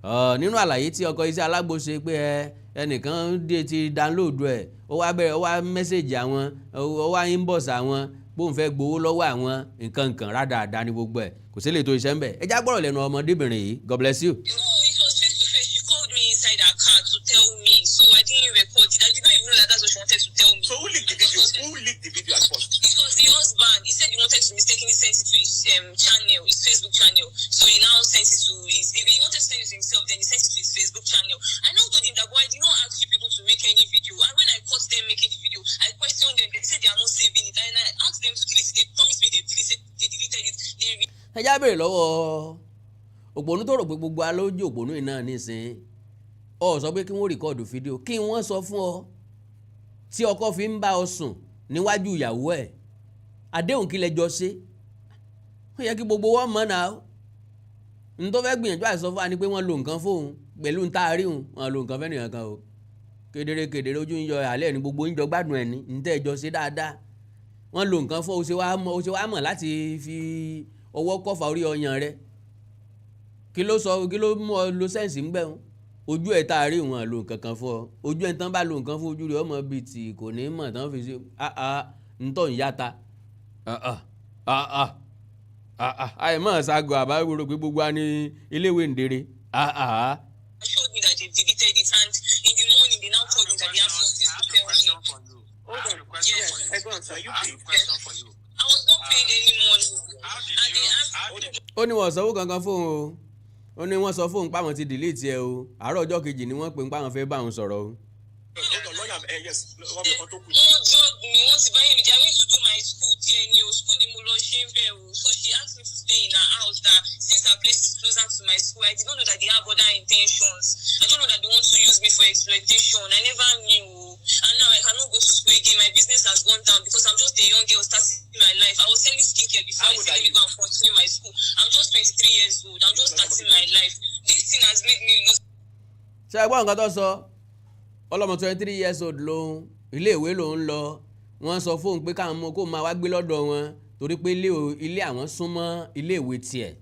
Nínú àlàyé tí ọkọ Sisi Alágbo ṣe pé ẹ ẹnìkan dé ti download ẹ̀, ó wá bẹ̀rẹ̀, ó wá message àwọn, ó wá inbox àwọn bóun fẹ́ gbowó lọ́wọ́ àwọn, nǹkan nǹkan rádaràda ní gbogbo ẹ̀, kò sí lè tó iṣẹ́ ń bẹ̀. Ẹ já gbọ́rọ̀ lẹ́nu ọmọdébìnrin yìí. God bless you. No, it was face to face. She called me inside her car to tell me. So I didn't record it. I did not even know that that's what she wanted to tell me. So who leaked the video? Who leaked the video at first? It was the husband. He said he wanted to mistakenly send it to his channel, his Facebook channel. So he now sent it to his. He wanted to send it to himself, then he sent it to his Facebook channel. I now told him that, boy, I did not ask you people to make any video. And when I caught them making the video, I questioned them. They said they are not saving it. And I asked them to delete it. They promised me they deleted, they deleted it. They Ẹ já béèrè lọ́wọ́ òpònú tó rò pé gbogbo alójú òpònú yìí náà nísìnyí. Ọ sọ pé kí wọ́n record fídíò, kí wọ́n sọ fún ọ tí ọkọ fi ń bá ọ sùn níwájú ìyàwó ẹ̀. Àdéhùn kí lẹ jọ ṣe? Ó yẹ kí gbogbo wọn mọ̀ náà. N tó fẹ́ gbìyànjú àti sọ fún wa ni pé wọ́n lo nǹkan fóun pẹ̀lú ń tá a rí òun. Wọ́n lo nǹkan fẹ́nìyàn kan o. Kedere kedere ojú ń yọ àlẹ́ ní gbogbo ń jọ gbádùn ẹ̀ ní ń tẹ́ ẹ jọ ṣe dáadáa. Wọ́n lo nǹkan fún ọ, ó ṣe wá mọ̀ láti fi ọwọ́ kọ́fà orí ọyàn rẹ. Kí ló sọ? Kí ló mú ọ lo sense ń gbẹ̀hún ojú ẹ̀ tá a rí? Wọn lo nǹkan kan fún ọ. Ojú ẹ̀ tán bá lo nǹkan fún, ojú rẹ̀ ọmọ bíi tì kò ní mọ̀ tán fi ṣe ntọ́ ń yáta. Àìmọ̀ ṣaago àbáwòrò pé gbogbo wa ní iléèwé ń dèrè. showed me that they deleted it, and in the morning they now called me that they have something I to have a tell me. question for you. Hold I have on. a question Yes. for you. Hey, go on, sir. You I have please. a question for you. I was not paid any money. How did And you? they asked How did Ó ní wọ́n sanwó kankan fóun o. Ó ní wọ́n sọ fóun páwọn ti delete ẹ o. Àárọ̀ ọjọ́ kejì ni wọ́n pè ń páwọn fẹ́ bá òun sọ̀rọ̀ o. Hold on, lawyer. Yes. Wọ́n mi kan tó kù. Wọ́n drug me, wọ́n ti báyìí mi jẹ́. I went to do my school díẹ̀ ní o. School ni mo lọ ṣe ń bẹ̀ o. So she asked me to stay in her house, that since her place is closer to my school. I did not know that they have other intentions. I don't know that they want to use me for exploitation. I never knew o. And now I cannot go to school again. My business has gone down because I'm just a young girl starting my life. I was selling skincare before. How I old said are let me you? go and continue my school. I'm just 23 years old. I'm just starting my life. This thing has made me lose Ṣé ẹ gbọ́ nǹkan tó sọ? Ọlọ́mọ 23 years old lòun, iléèwé lòun lọ. Wọ́n sọ fóun pé káwọn ọmọ kó máa wá gbé lọ́dọ̀ wọn torí pé ilé àwọn súnmọ́ iléèwé tiẹ̀.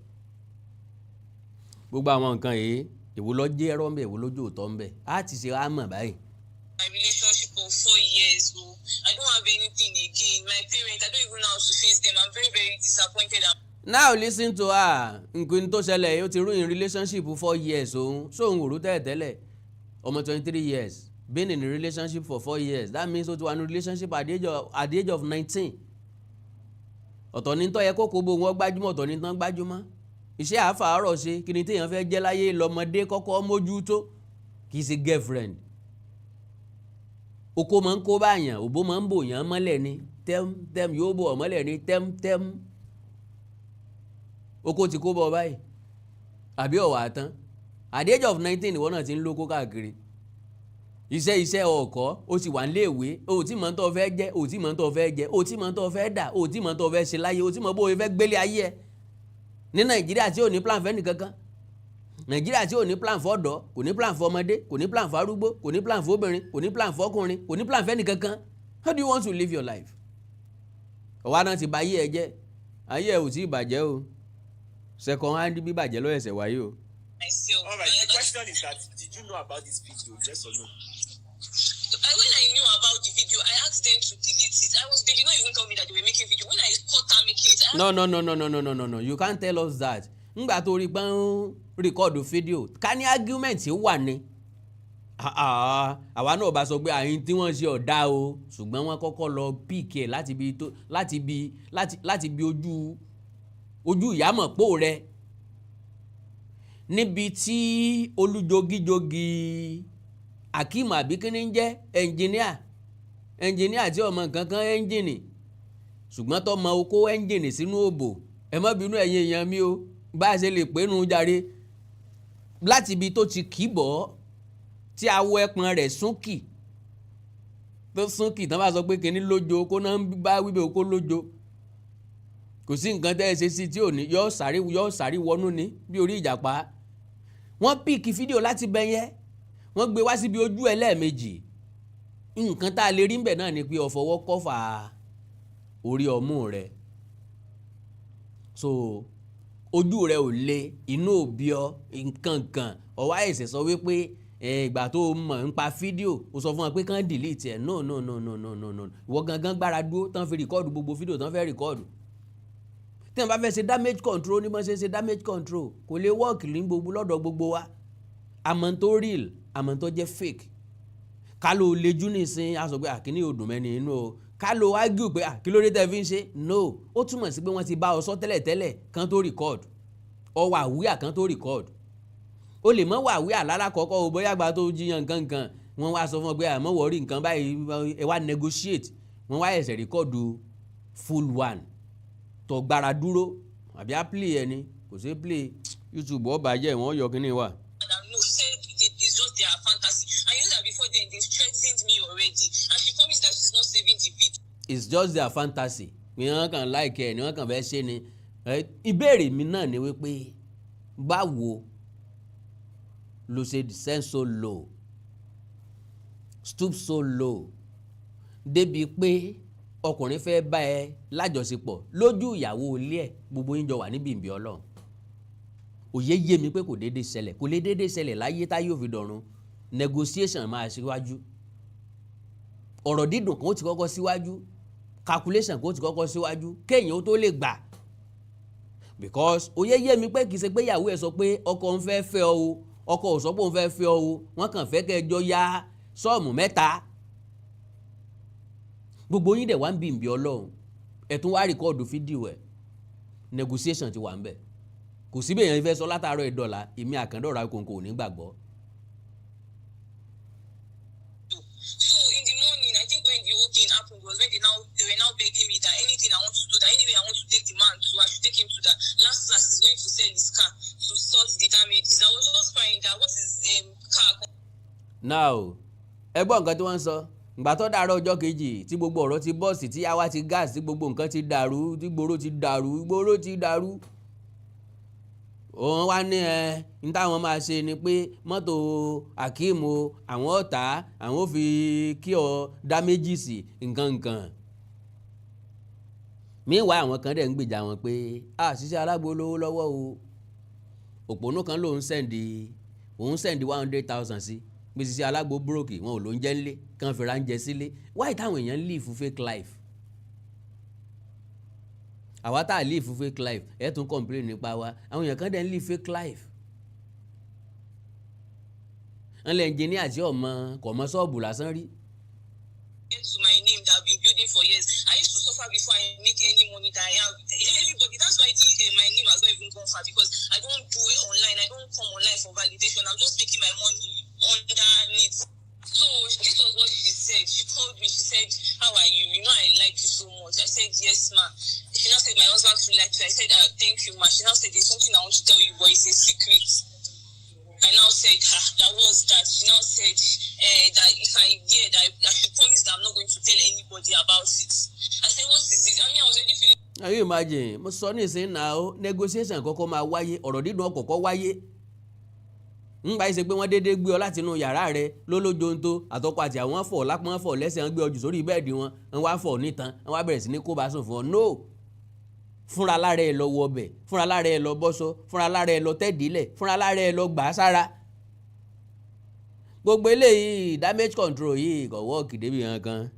Gbogbo àwọn nǹkan yìí, èwo ló jẹ́ ẹ̀rọ ń bẹ̀, èwo ló jẹ́ òótọ́ ń bẹ̀, á ti ṣe á mọ̀ báyìí. My relationship of 4 years. Oh, I don't have anything again. My parents, I don't even know how to face them. I'm very, very disappointed. Now listen to her. Nǹkan tó ṣẹlẹ̀, ó ti ruin relationship 4 years òun sóun òru tẹ́lẹ̀tẹ́lẹ̀. Ọmọ 23 years been in a relationship for 4 years, that means ó ti wà ní relationship at the age of 19. Ọ̀tọ̀ ní tó yẹ kó kó bó wọn gbájúmọ̀, ọ̀tọ̀ ní tán gbájúmọ̀. Iṣẹ́ àfàárọ̀ ṣe kí ni téèyàn fẹ́ jẹ́ láyé lọ́mọdé kọ́kọ́ mójútó, kì í ṣe girlfriend. Oko máa ń kó báyàn, òbó máa ń bò yàn mọ́lẹ̀ ni tẹ́m tẹ́m, yóò bò ọ́ mọ́lẹ̀ ni tẹ́m tẹ́m. Oko ti kó bọ́ báyìí àbí ọ̀wà tán. At the age of 19, ìwọ náà ti ń lóko káàkiri. Iṣẹ́ ọkọ̀, ó sì wà níléèwé, o ò tí mọ̀ tó fẹ́ jẹ́, o ò tí mọ̀ tó fẹ́ jẹ́, o ò tí mọ̀ tó fẹ́ dà, o ò tí mọ̀ tó fẹ́ ṣe láyé, o ò tí mọ̀ bó o fẹ́ gbélé ayé ẹ ní Nàìjíríà tí ò ní plan fẹ́ nìkankan, Nàìjíríà tí ò ní plan fọ́dọ̀, kò ní plan fọmọdé, kò ní plan fárúgbó, kò ní plan fóbìnrin, kò ní plan fọkùnrin, kò ní plan fẹ́ nìkankan. How do you want to live your life? Ọ̀wá náà ti bà ayé ẹ jẹ́. Ayé ẹ ò tí ì bàjẹ́ o. Second hand bíbàjẹ́ ló ẹ̀sẹ̀ wáyé o. Myself. All right. The question is that did you know about this video? Yes or no? When I knew about the video, I asked them to delete it. I was they did not even tell me that they were making video. When I caught her making it, I asked No, no, no, no, no, no, no, no, you can't tell us that. Ngbà tó rí pé ń record fídíò, ká ní argument wà ní. Ah, ah, àwa náà bá sọ pé àyín tí wọ́n ṣe ọ̀dà o, ṣùgbọ́n wọ́n kọ́kọ́ lọ pick ẹ̀ láti bi tó láti bi láti láti bi ojú ojú ìyámọ̀pó rẹ níbi tí olújogijogi Akeem àbí kíní ń jẹ́ ẹnjìníà tí ọmọ nǹkan kan ẹ́ńjìnì, ṣùgbọ́n tó mọ okó ẹ́ńjìnì sínú òbò. Ẹ má bínú, ẹ̀yin èèyàn mi o, bá a ṣe lè pé nu jàre. Láti ibi tó ti kì í bọ̀ tí awọ ẹpọn rẹ̀ súnkì tó súnkì tán, bá sọ pé kíní lójo kó náà bá wíbẹ̀ okó lójo, kò sí nǹkan tẹ́ ẹ ṣe sí tí ò ní yọ sáré wọnú ni bí orí ìjàpá. Wọ́n pick fídíò láti bẹ yẹn, wọ́n gbé wá síbi ojú ẹ lẹ́ẹ̀mejì. Nǹkan tá a lè rí ń bẹ̀ náà ni pé ó fọwọ́ cover orí ọmú rẹ̀, so Ojú rẹ ò le, inú ò bí ọ nǹkan kan. Ọwọ́ àìsè sọ wípé ìgbà tó o mọ̀ nípa fídíò, o sọ fún wọn pé kán delete ẹ̀. No, no, no, no, no, no, no. Ìwọ gangan gbára dúró tán fi record gbogbo fídíò tán fẹ́ record. Tí wọ́n bá fẹ́ ṣe damage control, ní bọ́n ṣe ṣe damage control, kò lè work ní gbogbo lọ́dọ̀ gbogbo wa. Àmọ́ tó real, àmọ́ tó jẹ́ fake. Ká ló lejú nísìn, á sọ pé àkíní ò dùn mẹ́ni inú o. Ká ló argue pé kí ló dé tẹ́ fi ń ṣe? No, ó túmọ̀ sí pé wọ́n ti bá ọ sọ tẹ́lẹ̀tẹ́lẹ̀ kan tó record. Ọ wà wíà kan tó record. O lè mọ́ wà wíà lálákọ̀ọ́kọ́ o, bóyá gba tó jiyàn nǹkan kan, wọ́n wá sọ fún ọ pé àmọ́ wọ́n rí nǹkan báyìí, ẹ wá negotiate, wọ́n wá ẹ̀sẹ̀ record full one tó gbára dúró àbí á play ẹ ni. Kò sí play YouTube, ó bàjẹ́, wọ́n yọ kínní wà. No, she said it's just their fantasy. And you know that before then they threatened me already. And she promised that she's not saving the video. It's just their fantasy ni wọ́n kàn like ẹ̀ ni wọ́n kàn fẹ́ ṣe ni. Ìbéèrè mi náà ni wípé, báwo ló ṣe descend so low, stoop so low, débi pé ọkùnrin fẹ́ bá ẹ lájọṣepọ̀ lójú ìyàwó ilé ẹ̀, gbogbo yín jọ wà níbi ìbí Ọlọ́run? Òye yé mi pé kò déédéé ṣẹlẹ̀, kò lè déédéé ṣẹlẹ̀ láyé táyé òfin dọ̀run. Negotiation máa ṣíwájú, ọ̀rọ̀ dídùn kan ó ti kọ́kọ́ síwájú, calculation kan ó ti kọ́kọ́ síwájú kéèyàn ó tó lè gbà, because òye yé mi pé kì í ṣe pé ìyàwó ẹ̀ sọ pé ọkọ ń fẹ́ fẹ́ ọ o, ọkọ ò sọ pé òun fẹ́ fẹ́ ọ o. Wọ́n kàn fẹ́ kẹ́ ẹ jọ ya sọ́ọ̀mù mẹ́ta, gbogbo yín dẹ̀ wá ń bí ìbí Ọlọ́run, ẹ̀ tún wá record fídíò ẹ̀. Negotiation ti wà ń bẹ̀. Kò síbẹ̀ yẹn fẹ́ sọ látàárọ̀ ìdọ̀la, èmi àkàndọ̀rọ̀ kòǹkò ò ní gbàgbọ́. So in the morning, I think when the whole thing happened was when they were now begging me that anything I want to do, that anyway I want to take the man to, I should take him to that. Last last he's going to sell his car to sort the damages. I was just crying that what is car Now, ẹ gbọ́ nǹkan tí wọ́n ń sọ. Ìgbà tó dàárọ̀ ọjọ́ kejì tí gbogbo ọ̀rọ̀ ti bọ́ọ̀sì, tí yáwá ti gáàsì, tí gbogbo nǹkan ti dàrú, tí gbòòrò ti dàrú, gbòòrò ti dàrú, òun wá ní ẹ ní táwọn máa ṣe ni pé mọ́tò Akeem o, àwọn ọ̀tá àwọn ò fi kí ọ damages nǹkan nǹkan. Meanwhile, àwọn kan dẹ̀ ń gbèjà wọn pé a ṣiṣẹ́ alágbo lówó lọ́wọ́ o. Òpònú kan lòún send, òun send 100,000 sí pé ṣiṣẹ́ alágbo broke, wọn ò ló ń jẹ́ ńlé kàn fi ránjẹ sílé. Wáyé táwọn èèyàn ń live fake life? Àwa tá a live fake life, ẹ̀ tún complain nípa wa. Àwọn èèyàn kan dẹ̀ ń live fake life. Ńlẹ̀ engineer tí ọmọ kò mọ ṣọ́ọ̀bù lásán rí. Get to my name that I've been building for years. I used to suffer before I make any money that I have. Everybody, that's why my name has not even gone far, because I don't do it online. I don't come online for validation. I'm just making my money underneath. So this was what she said. She called me. She said, "How are you? You know I like you so much." I said, "Yes, ma." She now said, "My husband too like you." I said, "Thank you, ma." She now said, "There's something I want to tell you, but it's a secret." I now said, "Ah, that was that." She now said that if I hear that, I should promise that I'm not going to tell anybody about it. I said, "What is it?" I mean, I was already feeling Can you imagine? Mo sọ nísìnyí náà ó, negotiation kọ́kọ́ máa wáyé, ọ̀rọ̀ dídùn ọkọ̀ọ̀kọ́ wáyé. Ńgbà yìí ṣe pé wọ́n déédéé gbé ọ láti inú yàrá rẹ lólójóńtó, àtọkọ àti àwọn fọ̀ lápọ́n, fọ̀ lẹ́sẹ̀, wọ́n gbé ọ jù sórí bẹ́ẹ̀dì wọn, wọ́n wá fọ̀ nítan, wọ́n wá bẹ̀rẹ̀ sí ní kó bá sùn fún ọ. No, fúnra lára ẹ lọ wọ ọbẹ̀, fúnra lára ẹ lọ bọ́sọ, fúnra lára ẹ lọ tẹ́dílẹ̀, fúnra lára ẹ lọ gbà á sára. Gbogbo eléyìí damage control yìí kò work débi kankan.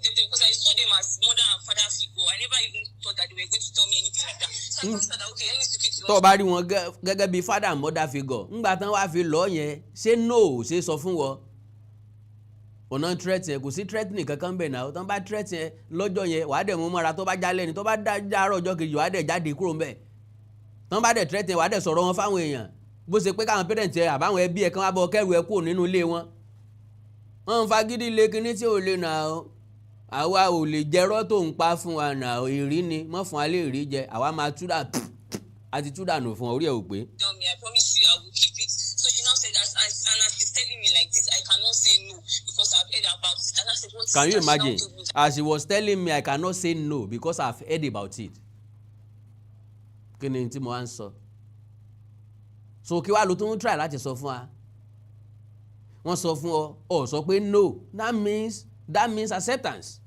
Because I saw them as mother and father figure. I never even thought that they were going to tell me anything like that. So I just said that, okay, any secret you Tó o want bá rí wọn gẹ́gẹ́ bí father and mother figure, ńgbà tán wá fi lọ yẹn, ṣé no ṣe sọ fún wọn ọ̀nà threat yẹn? Kò sí threatening kankan bẹ̀ náà. Tán bá threat yẹn lọ́jọ́ yẹn, wàá dẹ̀ mú mọ́ra. Tó bá jálẹ̀ ni, tó bá dárọ̀ ọjọ́ kejì, wàá dẹ̀ jáde kúrò ńbẹ̀. Tán bá dẹ̀ threat yẹn, wàá dẹ̀ sọ̀rọ̀ wọn fáwọn èèyàn, bó ṣe pé káwọn parent ẹ àbáwọn ẹbí ẹ kán wá bọ kẹrù ẹ kúrò nínú ilé wọn. Wọn ń fagídí lé kinní tí ò lè nà ó. Àwa ò lè jẹrọ tó ń pa fún wa nà ó. Ìrí ni mọ́ fún wa lè rí jẹ, àwa máa túdà àti túdà nù fún ọ, orí ẹ ò pé. Tell me, I promise you I will keep it. So she now said, and as she's telling me like this, I cannot say no because I've heard about it. And I said, "What is Can you that?" She now imagine? told me that As she was telling me, I cannot say no because I've heard about it. Kí ni tí mo wá ń sọ? So kí wàá lo tó ń try láti sọ fún wa? Wọ́n sọ fún ọ, ọ sọ pé no. That means acceptance.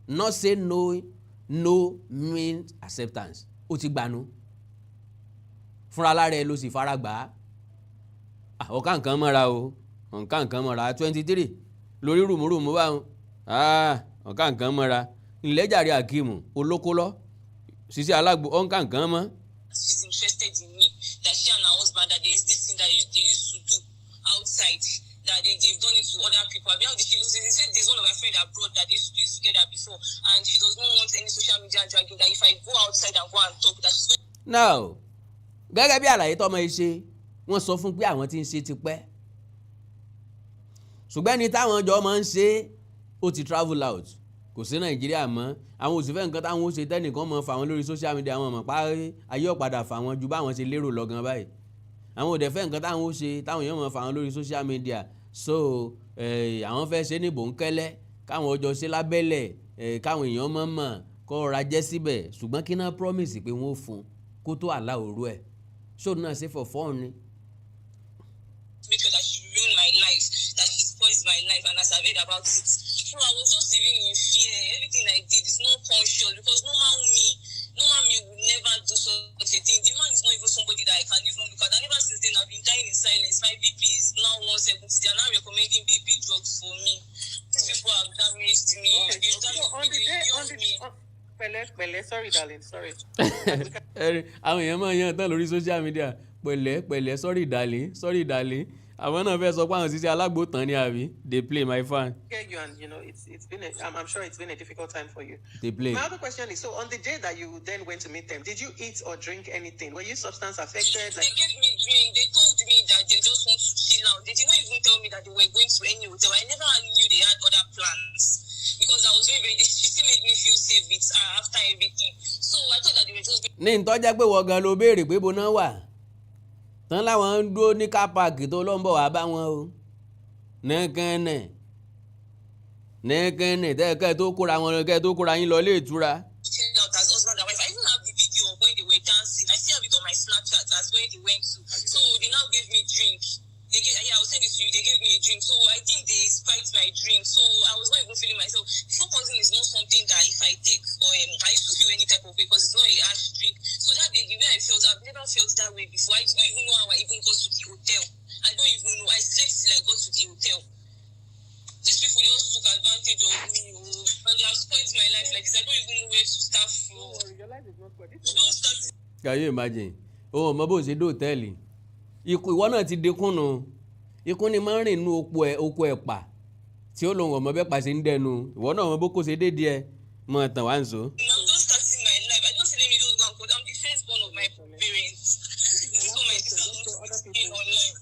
Not say no. No means acceptance. Ó ti gbanu fúnra lára ẹ ló sì fara gbà á. Ọ̀ká nǹkan mọ́ra o, ọ̀ká nǹkan mọ́ra. 23 lórí rùmùrùmù báwọn, ọ̀ká nǹkan mọ́ra. Ìlẹ́jàre Akeem olókólọ́ Sisi Alágbo, ọ̀nká nǹkan mọ́. She's interested in me, that she and her husband, that there is this thing that they used to do outside, that they've done it to other people. Abi, how did she said there's one of her friend abroad that they used to do it together before, and she does not want any social media dragging, that if I go outside and go and talk, that she's going Now, gẹ́gẹ́ bí àlàyé tọ́mọ yìí ṣe, wọ́n sọ fún pé àwọn tí ń ṣe tipẹ́, ṣùgbọ́n ẹni táwọn jọ máa ń ṣe, ó ti travel out, kò sí Nàìjíríà mọ́. Àwọn ò sì fẹ́ nǹkan táwọn ó ṣe tẹ́nìkan mọ̀ fà wọ́n lórí social media. Àwọn mọ̀ pa ayé ọ̀padà fà wọ́n ju báwọn ṣe lérò lọ gan báyìí. Àwọn ò dẹ̀ fẹ́ nǹkan táwọn ó ṣe táwọn èèyàn mọ̀ fà wọ́n lórí social media. So àwọn fẹ́ ṣe ní bòńkẹ́lẹ́, káwọn ọjọ́ ṣe lábẹ́lẹ̀, káwọn èèyàn mọ̀ mọ̀ kọ́ ra jẹ́ síbẹ̀. Ṣùgbọ́n kí náà promise pé wọ́n ó fún kó tó àlá òru ẹ̀ ṣó náà ṣe for fun ni. Make sure that she ruined my life, that she spoils my life, and as I've heard about it. So I was just living in fear. Everything I did is not conscious because normal me would never do such a thing. The man is not even somebody that I can even look at. And ever since then, I've been dying in silence. My BP is now 170. They are now recommending BP drugs for me. These people have damaged me. Okay. They've So damaged on me. the They day, on killed the me. on, pẹ̀lẹ́ pẹ̀lẹ́, sorry darling, sorry. Ẹ̀rí àwọn èèyàn máa yan tán lórí social media. Pẹ̀lẹ́ pẹ̀lẹ́, sorry darling, sorry darling. Àwọn náà fẹ́ sọ pé àwọn Sisi Alágbo tán ni, àbí? Dey play, my fan. Hear you, and you know it's been a, I'm sure it's been a difficult time for you. Dey play. My other question is, so on the day that you then went to meet them, did you eat or drink anything? Were you substance affected? They Like gave me drink. They told me that they just want to chill out. They did not even tell me that they were going to any hotel. I never knew they had other plans because I was very, very. She still made me feel safe with her after everything. So I thought that they were just going Ní ìtọ́jẹ́ pé wọ́n gan ló béèrè pé bo náà wà tán, láwọn ń dúró ní car park tó ló ń bọ̀ wá bá wọn o. Nìkànnì nìkànnì tẹ́ẹ̀kẹ́ tó kóra wọn, kẹ́ tó kóra yín lọ ilé ìtura. To chill out as husband and wife. I even have the video of when they were dancing. I still have it on my Snapchat as when they went to. So they now gave me drink. They gave, yeah, I'll send it to you. They gave me a drink. So I think they spiked my drink. So I was not even feeling myself. Focusing is not something that if I take or I used to feel any type of way because it's not a harsh drink. So that day, the way I felt, I've never felt that way before. I don't even know how I even got to the hotel. I don't even know. I slept till I got to the hotel. These people just took advantage of me, oh, and they have spoiled my life like this. I don't even know where to start from. Don't worry, your life is not spoiled. This is Don't start. Can you imagine? O mọ bó ṣe dé òtẹ́ẹ̀lì ikú, ìwọ náà ti dínkù nù. Ikú ni máa ń rìn nínú oko ẹ̀, oko ẹ̀pà tí ó lòun ọmọ bẹ́ẹ̀ pàṣẹ ń dẹnu. Ìwọ náà mọ bó kó ṣe dé díẹ̀ mọ tàn wá ń so. I'm just starting my life. I just say let me just go and put. I'm the firstborn of my parents. This This is one my my last sister question, just so wants other to explain people. online.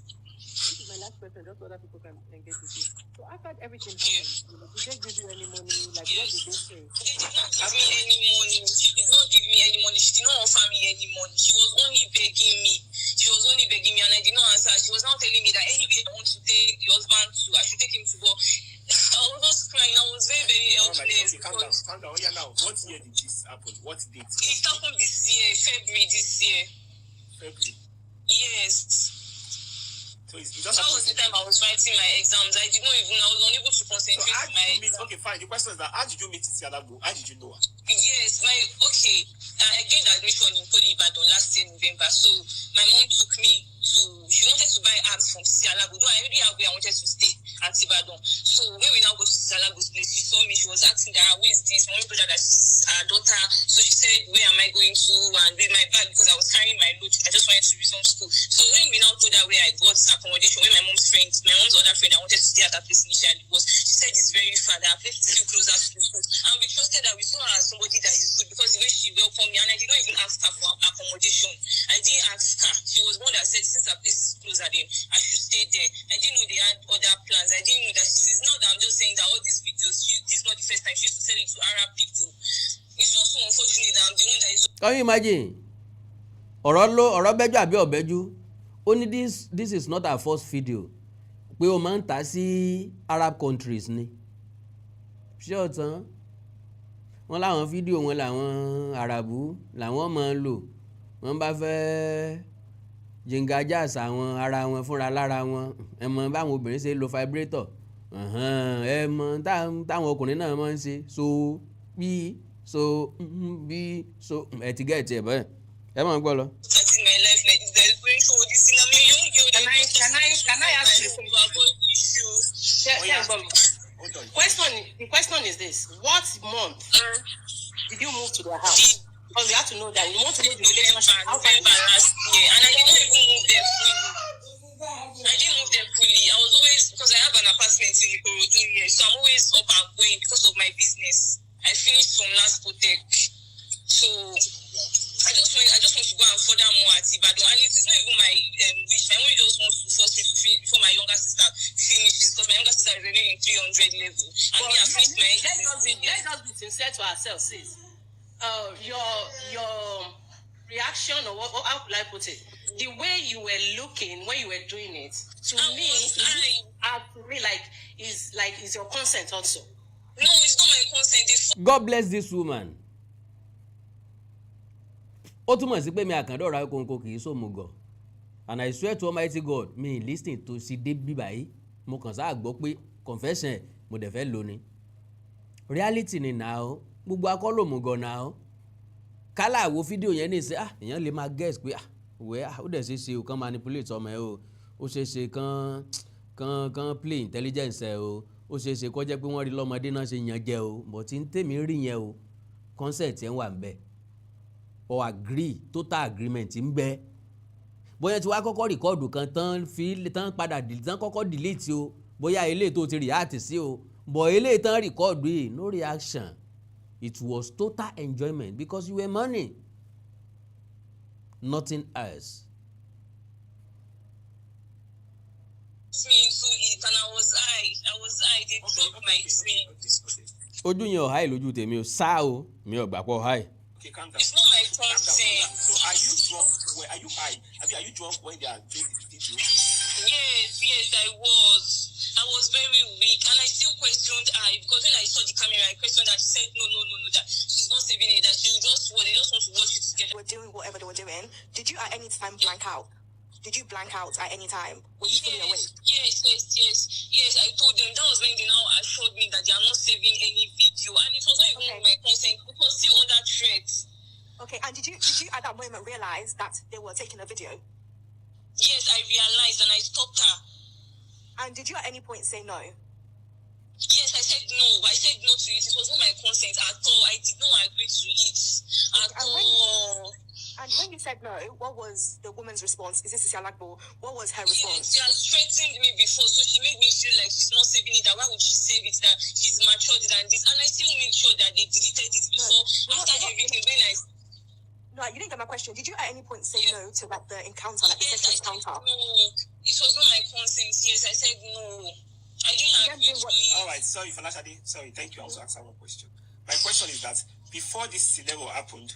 This is my last question, just so other people can engage with you. So after everything happened, did they give you any money? Like, what did they say? They did not give me any money. She did not give me any money. She did not offer me any money. She was only begging me. She was only begging me, and I did not answer. She was now telling me that anywhere I want to take the husband to, I should take him to go. I was just crying. I was very, very All right, helpless okay, calm down, because calm down. Oh, yeah, now, what year did this happen? What date? It happened this year, February this year. February. Yes. So it just That happened. was the time I was writing my exams. I did not even, I was unable to So concentrate how on did my you meet? exams. Okay, fine. The question is that how did you meet Sisi Alagbo? How did you know her? Yes, my okay. I gained admission in Poly Ibadan last year November. So my mom took me to. She wanted to buy herbs from Sisi Alagbo. Though I already have where I wanted to stay at Ibadan. So when we now go to Sisi Alagbo's place, she saw me. She was asking that, "Who is this?" Mommy told her that she's her daughter. So she said, "Where am I going to?" And with my bag, because I was carrying my load. I just wanted to resume school. So when we now told her where I got accommodation, where my mom's friend, my mom's other friend, I wanted to stay at that place initially was, she said it's very far. That her place is still closer to the school. And we trusted her. We saw her as somebody that is good because the way she welcomed me, and I did not even ask her for accommodation. I didn't ask her. She was one that said since her place is closer, then I should stay there. I didn't know they had other plans. I didn't know that she's. It's not that I'm just saying that all these videos. This is not the first time she used to sell it to Arab people. It's just so unfortunate that I'm the one that is Can you imagine? Ọ̀rọ̀ ló ọ̀rọ̀ bẹ́jú àbí ọ̀bẹ́jú. Ó ní this is not her first video, pé ó máa ń tà sí Arab countries ni. Ṣé ọ̀tán wọ́n láwọn fídíò wọn làwọn Àràbù làwọn máa ń lò, wọ́n bá fẹ́ jingajas àwọn ara wọn fúnra lára wọn. Ẹ mọ báwọn obìnrin ṣe lo vibrator, ẹ mọ táwọn ọkùnrin náà máa ń ṣe so bí So bí so ẹ ti get ẹ bẹ́ẹ̀, ẹ máa ń gbọ́ lọ. Starting my life like this, that is going through all this thing. I'm a young girl. Can I ask you To avoid issue. Ṣé Oh, ṣé yeah. ń gbọ́ mi? Hold on. The question is this: what month did you move to their house? Because we have to know that you want to know the relationship. How far November last year, and I did not even move there fully. I didn't move there fully. I was always, because I have an apartment in Ikorodu here, so I'm always up and going because of my business. I finished from last Protect, so I just want to go and further more at Ibadan, and it is not even my wish. My mom just wants to force me to finish before my younger sister finishes, because my younger sister is already in 300 level, and But me, I finished my let's just be sincere to ourselves, sis. Your reaction, or what, or how could I put it? The way you were looking when you were doing it, to I me, was high. to me, like is your consent also. No, it's not my consent. They God bless this woman. Ó túmọ̀ sí pé mi àkàndọ̀rọ̀ kòǹkò kì í sòmùgọ̀, and I swear to Almighty God, mi listen to sí dé bí báyìí, mo kàn sáà gbọ́ pé confession ẹ̀, mo dẹ̀ fẹ́ lò ní reality ni nà ó. Gbogbo akọ́lòmùgọ̀ nà ó kálá wo fídíò yẹn ní ìsẹ́. Ah, èèyàn lè máa guess pé, ah wẹ́, ah, ó dẹ̀ ṣe é ṣe o kàn manipulate ọmọ ẹ o, ó ṣe é ṣe kàn play intelligence ẹ o, ó ṣe é ṣe kó jẹ́ pé wọ́n rí lọ́mọdé náà ṣe yan jẹ o, but tí ń tèmi rí yẹn o, consent yẹn wà ń bẹ or agree, total agreement ń bẹ. Bóyá tí wàá kọ́kọ́ record kan tán fi tán padà tán kọ́kọ́ delete o, bóyá eléyìí tó ti react sí o, but eléyìí tán record yìí, no reaction. It was total enjoyment because you were money, nothing else. Me into it and I was high. I was high. They broke my dream. Okay. Ojú yẹn ò high lójú tèmi o, sá o, mi ò gbà pọ̀ high. Okay, calm down. It's not my Calm down, calm consent. down. So are you drunk? When, are you high? Are you drunk when they are doing the video? Yes, I was. I was very weak and I still questioned her because when I saw the camera, I questioned her. She said no, that she's not saving it, that she will just they just want to watch it together. Were doing whatever they were doing, did you at any time blank out? Did you blank out at any time? Were you fully awake? Yes. I told them. That was when they now assured me that they are not saving any video, and it was not even Okay. my consent. It was still under threat. Okay, and did you at that moment realize that they were taking a video? Yes, I realized and I stopped her. And did you at any point say no? Yes, I said no. I said no to it. It was not my consent at all. I did not agree to it at And when you- all. And when you said no, what was the woman's response? Is this Sisi Alagbo? What was her Yes, response? she has threatened me before, so she made me feel like she's not saving it. That why would she save it? That she's matured than this. And I still made sure that they deleted it before, No, after no. everything. When I No, you didn't get my question. Did you at any point say no to, like, the encounter, like the Yes, sexual I said encounter? no. It was not my consent. Yes, I said no. I didn't You agree didn't to what- it. All right, sorry, Folashade. Sorry, thank you. I also asked her one question. My question is that before this scenario happened,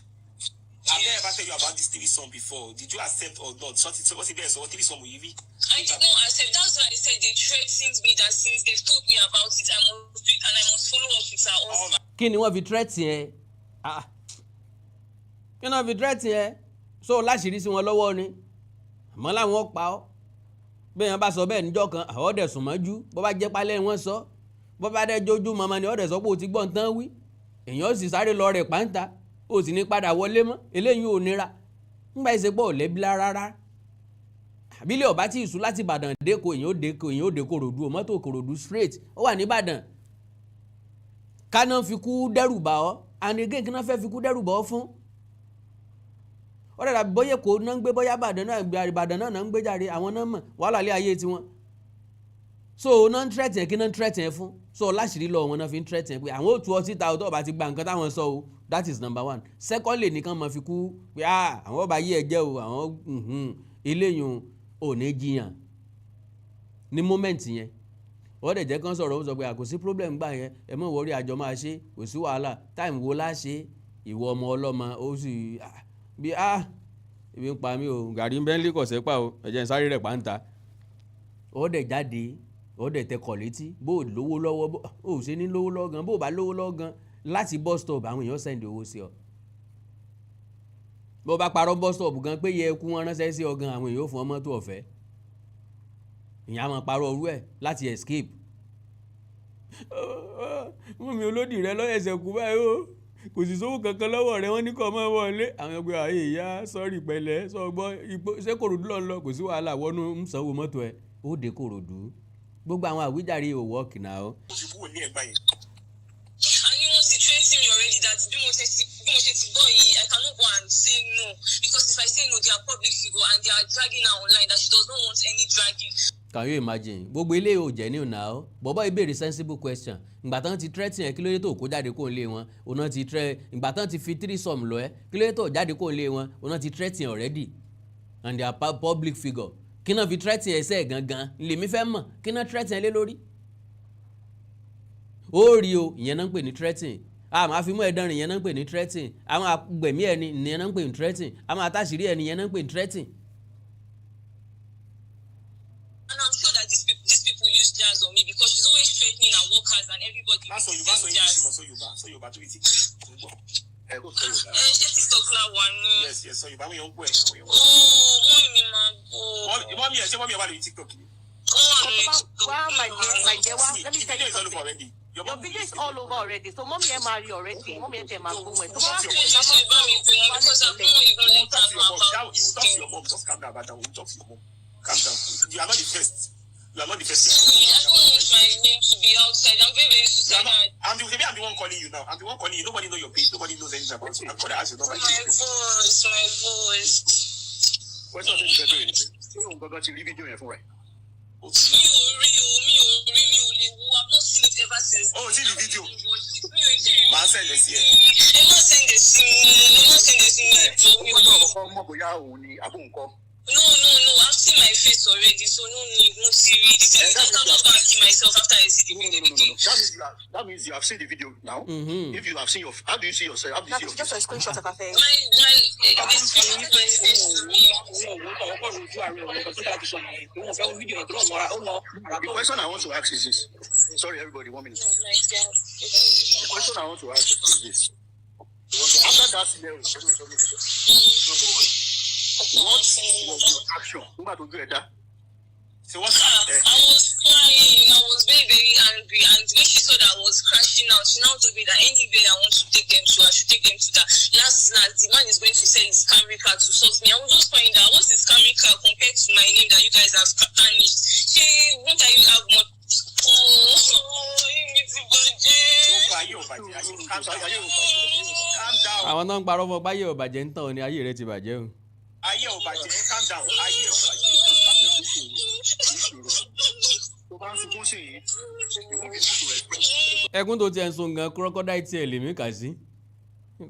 have they ever tell you about this threesome before? Did you accept or not? So, so what's it there? So, what threesome will you be? I did not accept. That's why I said they threatened me that since they've told me about it, I must do it and I must follow up with her husband. Kí ni wọ́n fi threat yẹn? Ah, kí ni wọ́n fi threat yẹn? So láṣìírí sí wọn lọ́wọ́ ni, àmọ́ láwọn pa ọ́. Bẹ́ẹ̀ yẹn bá sọ bẹ́ẹ̀ níjọ́ kan, àwọn ọ̀dẹ̀ sùn mọ́jú. Bó bá jẹ́ pálẹ̀ wọ́n sọ, bó bá dẹ́ jójú mọ́mọ́ ni ọ̀dẹ̀ sọ pé o ti gbọ́ nǹkan wí, èèyàn sì sáré lọ rẹ̀ pàǹtà, o sì ní padà wọlé mọ́. Eléyìí ò nira nígbà ìsepọ̀ ò lẹ́bí rárá. Àbílẹ̀ ọ̀bá tí ìṣú láti Ìbàdàn dẹ́kọ̀, èèyàn ó dẹ́kọ̀, èèyàn ó dé Kòròdú o, mọ́tò Kòròdú straight ó wà ní Ìbàdàn. Káná fi kú dẹ́rù bà ọ́, and again, kí náà fẹ́ fi kú dẹ́rù bà ọ́ fún? Ó dàda bóyá kò náà ń gbé, bóyá Ìbàdàn náà, Ìbàdàn náà náà ń gbé jáde, àwọn náà mọ̀ wàhálà lé ayé tiwọn. So náà ń threaten, kí náà ń threaten fún? So láṣìírí lọ wọn náà fi ń threaten pé àwọn ò tú ọ síta o tó o bá ti gba nǹkan táwọn sọ o. That is number one. Secondly, nìkan máa fi kú pé, ah, àwọn ọba yí ẹ jẹ́ o, àwọn eléyìí ò ní jiyàn ní moment yẹn. Wọ́n dẹ̀ jẹ́ kán sọ̀rọ̀, ó sọ pé kò sí problem gbà yẹn, ẹ mọ̀ wọ́rí, àjọ máa ṣe, kò sí wàhálà. Time wo la ṣe? Ìwọ ọmọ ọlọ́mọ, ó sì bí, ah, ebi ń pa mí o, gàrí ń bẹ́ńlí kọ̀ọ̀sẹ́ pa o, ẹ̀jẹ̀ ń sáré rẹ̀ pàǹtà. Ó dẹ̀ jáde, ó dẹ̀ tẹkọ̀ létí. Bó o lówó lọ́wọ́, bó o ṣe ní lówó lọ́wọ́ gan, bó o bá lówó lọ́wọ́ gan, láti bus stop àwọn èèyàn send owó sí ọ. Bó o bá parọ́ bus stop gan pé yẹ kú wọn ránṣẹ́ sí ọ gan, àwọn èèyàn ò fún ọ mọ́tò ọ̀fẹ́. Ìyẹn á máa parọ́ ọrú ẹ̀ láti escape. Mú mi olódì rẹ lọ́yẹ̀sẹ̀ kú báyìí o. Kò sì sówó kankan lọ́wọ́ rẹ̀, wọ́n ní kó máa wọlé. Àwọn ẹgbẹ́ ayé ìyá sọ́ọ̀rì pẹ̀lẹ́ sọ gbọ́ ipò ṣé Kòròdú lọ́n lọ, kò sí wàhálà, wọnú ń sanwó mọ́tò ẹ̀ ó dé Kòròdú. Gbogbo àwọn àwíjàre ò work now. Ó fi kúrò ní ẹ̀gbá yẹn. And you want to threaten me already that bí mo ṣe ti gbọ́ yìí, I cannot go and say no, because if I say no, they are public figure and they are dragging her online, that she does not want any dragging. Can you imagine? Gbogbo ilé ò jẹ́ ní ọ̀nà o. Bọ́bọ́ ìbéèrè sensible question. Ìgbà tán ti threaten ẹ, kí ló dé tó kó jáde kó lé wọn? Òun náà ti threat. Ìgbà tán ti fi threesome lọ ẹ, kí ló dé tó jáde kó lé wọn? Òun náà ti threaten already and they are public figure. Kí náà fi threaten ẹsẹ̀ gangan lèmi fẹ́ mọ̀. Kí náà threaten ẹ lé lórí? Ó rí o, ìyẹn náà ń pè ní threatening. Àwọn àfimú ẹ̀dánrin, ìyẹn náà ń pè ní threatening. Àwọn àgbẹ̀mí ẹni, ìyẹn náà ń pè ní threatening. Àwọn àtàṣírí ẹni, ìyẹn náà ń pè ní threatening. And I'm sure that these people use jazz on me because she's always threatening her workers and everybody Má sọ with Yorùbá, sọ the same English jazz. mọ́, sọ Yorùbá, sọ Yorùbá tó fi tí kò gbọ́. Ẹ kò sọ Yorùbá. Ẹ ṣé TikTok la wà ní? Yes, sọ Yorùbá, àwọn èèyàn ń gbọ́ ẹ̀. Àwọn èèyàn ń gbọ́. Oh, mummy mi máa gbọ́. Mummy ẹ̀, ṣé mummy ẹ̀ wà lórí TikTok ni? Ó wà lórí TikTok. Well, my dear, my dear, well, See, let me the tell video you is all over something. already. Your Your mom video is all over already. So mommy ẹ máa rí already. Mommy ẹ tẹ̀ máa gbóhùn ẹ̀. Tó bá wá Talk to pè your é, mom. Ṣe bá mi pè wọ́n because I've not even You will let talk her to know your mom. about That, you will talk to this. your mom. Just calm down about that. We will talk to your mom. Calm down. You are not the first. You are not the first. See, I don't want my name to be outside. I'm very, very You are not, suicidal. I'm the one calling you now. I'm the one calling you. Nobody know your page. Nobody knows anything about you. I'm calling ask your number. My voice, my voice. Question tí mo fẹ́ bẹ̀rẹ̀ ni pé, ṣé òun gangan ti rí fídíò yẹn fúnra ẹ̀? Mi ò rí o, mi ò rí, mi ò lè wo. I've not seen it ever since. Oh, see the video. Mi ò tí ì rí. Màá send ẹ̀ sí ẹ. Ẹ má send ẹ̀ sí mi. Ẹ má send ẹ̀ sí mi. Ẹjọ́ mi Ó ò gbọ́dọ̀ lè. kọ́kọ́ mọ̀ bóyá òun ni àbóun kọ́. No. I've seen my face already, so no need. No see. The same Eh, I cannot go and kill myself after I see the No, no, video no, no, no. again. That means you have seen the video now. Mhm. If you have seen your, how do you see yourself? How do you see your Just face? a screenshot of her face. My, the screenshot of my face to me. The question I want to ask is this. Sorry, everybody, 1 minute. Oh my God. The question I want to ask is this. After that scenario, what was your action? Nígbà tó ojú ẹ̀ dá. So what? Ah, I was crying. I was very, very angry. And when she saw that I was crashing out, she now told me that anywhere I want to take them to, I should take them to that. Last, last, the man is going to sell his Camry car to sort me. I was just crying that what's his Camry car compared to my name that you guys have tarnished? She, won't I have more? Oh, Ayé ò bàjẹ́. Ayé ò, calm down. Ayé ò bàjẹ́. Calm down. Àwọn tó ń parọ́ fún ọ báyé ò bàjẹ́ ń tàn ọ́ ni, ayé rẹ ti bàjẹ́ o. Ayé ò bàjẹ́. Calm down. Ayé ò bàjẹ́. Just calm down. Tó bá ń sunkún sí yìí, you won't be able to express. Ẹkún tó tiẹ̀ ń sun gan, crocodile tear lèmi kà sí.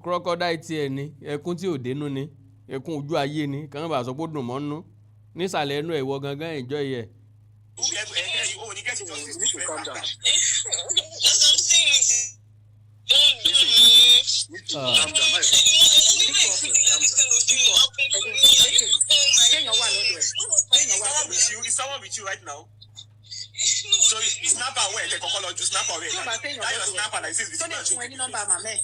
Crocodile tear ni ẹkún tí ò dénú, ni ẹkún ojú ayé ni kàn bá sọ pé ó dùn mọ́ nú nísàlẹ̀ ẹnu ẹ̀, ìwọ gangan enjoy ẹ̀. O ní get justice. You need to calm down. As I'm saying it, don't do me. You need to Ah. calm down. Má Kéèyàn wà lọ́dọ̀ ẹ̀. Kéèyàn wà lọ́dọ̀ ẹ̀. With you, is someone with you right now? So snapper wẹ̀ lẹ kọ́kọ́ lọ ju snapper wẹ̀. Tí ó bá téèyàn That your lọ́dọ̀ ẹ̀, snapper like this tó lè fún ẹ ní nọ́mbà màmá ẹ̀.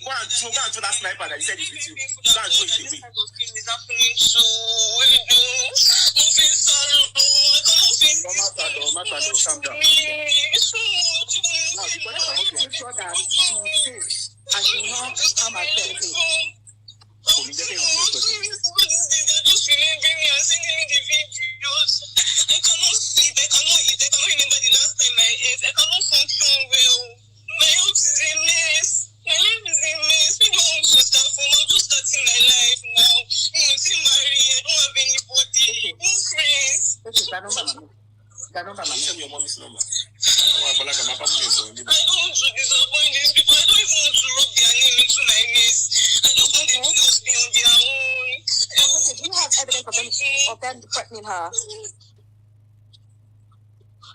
Go and throw that sniper that you said is with you. Go and throw it away. Má sá lọ, má sá lọ, calm down. Now, the question I want to Make sure that she is safe and she will not harm herself. Kò ní jẹ́ kéèyàn bí ìpẹ́sẹ̀. I cannot sleep, I cannot eat, I cannot remember the last time I ate, I cannot function well. My health is a mess. My life is a mess. People want to start from. I'm just starting my life now. I'm still married. I don't have anybody. No friends. Ó sì gba nọ́mbà màmá ẹ̀. Gba nọ́mbà màmá ẹ̀. Send me your mommy's number. Àwọn àgbàlagbà máa bá mi sọ̀rọ̀ níbẹ̀. I don't want to disappoint these people. I don't even want to rub their name into my mess. I just want them to just be on their own. Okay, do you have evidence of them threatening her?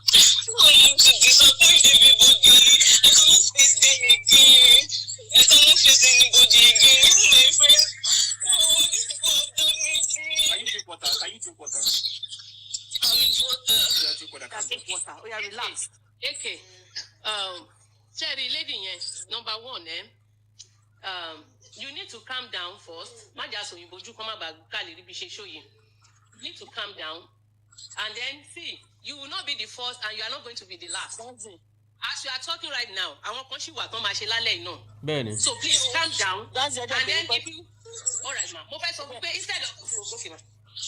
I want to disappoint everybody. I cannot face them again. I cannot face anybody again. Even my friends. Oh, these people have damaged me. Can you drink water? Can you drink water? I'm in water. Yeah, drink water. Yeah, drink water. Ó yá, relax. Okay, Sherry, lady yẹn, number one, eh? You need to calm down first. Má jà sòyìnbó ojú kan má bàa ká lè rí bí ṣe ṣó yìí. You need to calm down and then see, you will not be the first and you are not going to be the last. As you are talking right now, àwọn kan ṣì wà tán máa ṣe lálẹ́ yìí náà. Bẹ́ẹ̀ni. So please calm down. Dáńsì, ẹjọ́ And then bèrè if you, all right ma, mo fẹ́ sọ fún pé instead of, okay ma.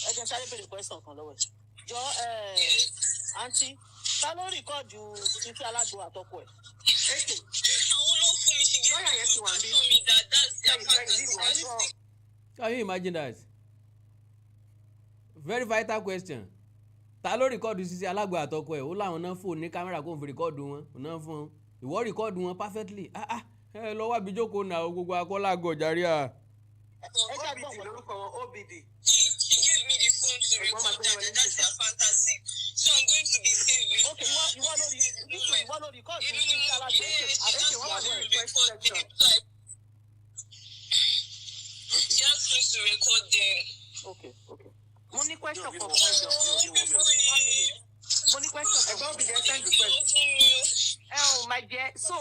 Ẹ jẹ́ sáré bèrè question kan lọ́wọ́ ẹ̀. Jọ, àǹtí, ta ló record Sisi Alágbo àtọkọ ẹ̀? Àwọn ló fún mi, she gave Lọ́yà yẹn ti wà níbí. me that that's their Sorry, sorry, leave fantasy. one. Can you imagine that? Very vital question. Ta ló record Sisi Alágbo àtọkọ ẹ̀? Ó láwọn náà fóònù ní camera kó n fi record wọn. Òun náà fún un. Ìwọ record wọn perfectly. Ah ah, ẹ lọ wábi jókòó náà, gbogbo akọ́lágọ̀ jàre à. Ẹ jẹ́ OBD gbọ̀n wọ́n. lórúkọ wọn, OBD. She gave me the phone to Ẹ̀gbọ́n máa record gbé that, wọlé and that's síta. their fantasy. So I'm going to be safe with Ok, ìwọ lórí nítorí ìwọ lórí record Èmi ni Sisi mo Alágbo yeah, she àti asked wọ́n wà me ìyàwó to ẹ̀. lórí request record section. them. So she asked me to record them. Ok. Mo ní question kan fún ẹjọ́. Mo ní question kan. Ẹ̀gbọ́n OBD, ẹ send request. Ẹ ò, my dear, so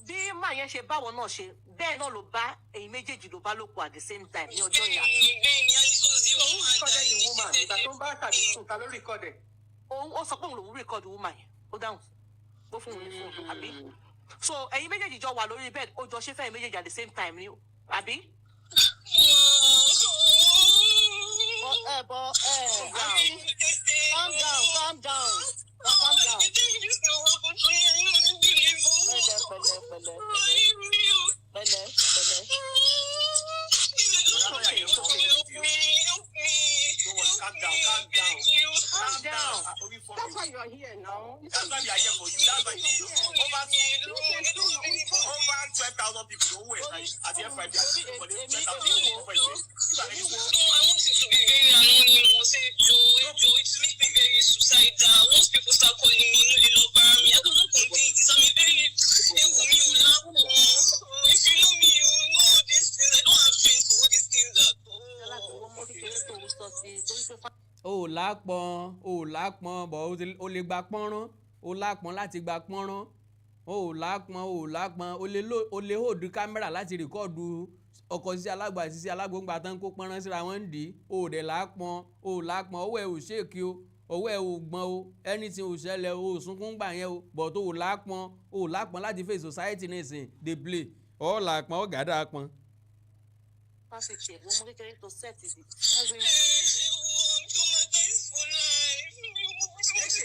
bí màá yẹn ṣe báwọn náà ṣe, bẹ́ẹ̀ náà ló bá èyí méjèèjì ló bá lò pọ̀ at the same time ní ọjọ́ yẹn. Bẹ́ẹ̀ni, and it was the So who woman recorded that the woman? Ìgbà tó ń bá tàbí sùn, ta ló record ẹ̀? Òun ó sọ pé òun lòún record woman yẹn, ó dáhùn ó fún òun ní fóònù, àbí? So ẹ̀yin méjèèjì jọ wà lórí bed, ó jọ ṣe fẹ́yìn méjèèjì at the same time ni, àbí? Bọ ẹ bọ ẹ àǹtí, calm down, calm down, calm down. Pẹ̀lẹ́, pẹ̀lẹ́, pẹ̀lẹ́, pẹ̀lẹ́, pẹ̀lẹ́, pẹ̀lẹ́. Don't worry, calm down, calm down. Calm down. Ah, orí fọ́ That's mi. why you are here now. That's why we are here for you. That's why over 12,000 people ló wẹ̀ àti F5 àti 12,000 people for ìṣe. No, I want it to be very anonymous. Hey, Joe, hey, Joe, it make me very suicidal. Once people start calling me, no, they love me. I cannot contain this. I'm a very, ewu mi ò lápọn. If you know me, you know all these things. I don't have strength for all these things at Láti all. wọ́n mọ́ kékeré tó ń sọ sí i torí pé O ò lápọn, o ò lápọn, bọ̀ o lè gba pọ́nrán. O lápọn láti gba pọ́nrán. O ò lápọn, o ò lápọn. O lè hold camera láti record ọkọ̀ Sisi Alágbo àti Sisi Alágbo ńgbà tán kó pọ́nrán síra wọn ń dì í. O ò dẹ̀ lápọn, o ò lápọn, ọwọ́ ẹ ò shake o, ọwọ́ ẹ ò gbọ́n o, anything ò ṣẹlẹ̀ o, ò sunkún gbà yẹn o, but o ò lápọn, o ò lápọn láti face society nísìn dey play. Ọ̀ làpọn, ọ̀ gàdá pọn. Fásitì ẹ̀ wọ́n mọ́ kékeré tó set the I'm traumatized for life.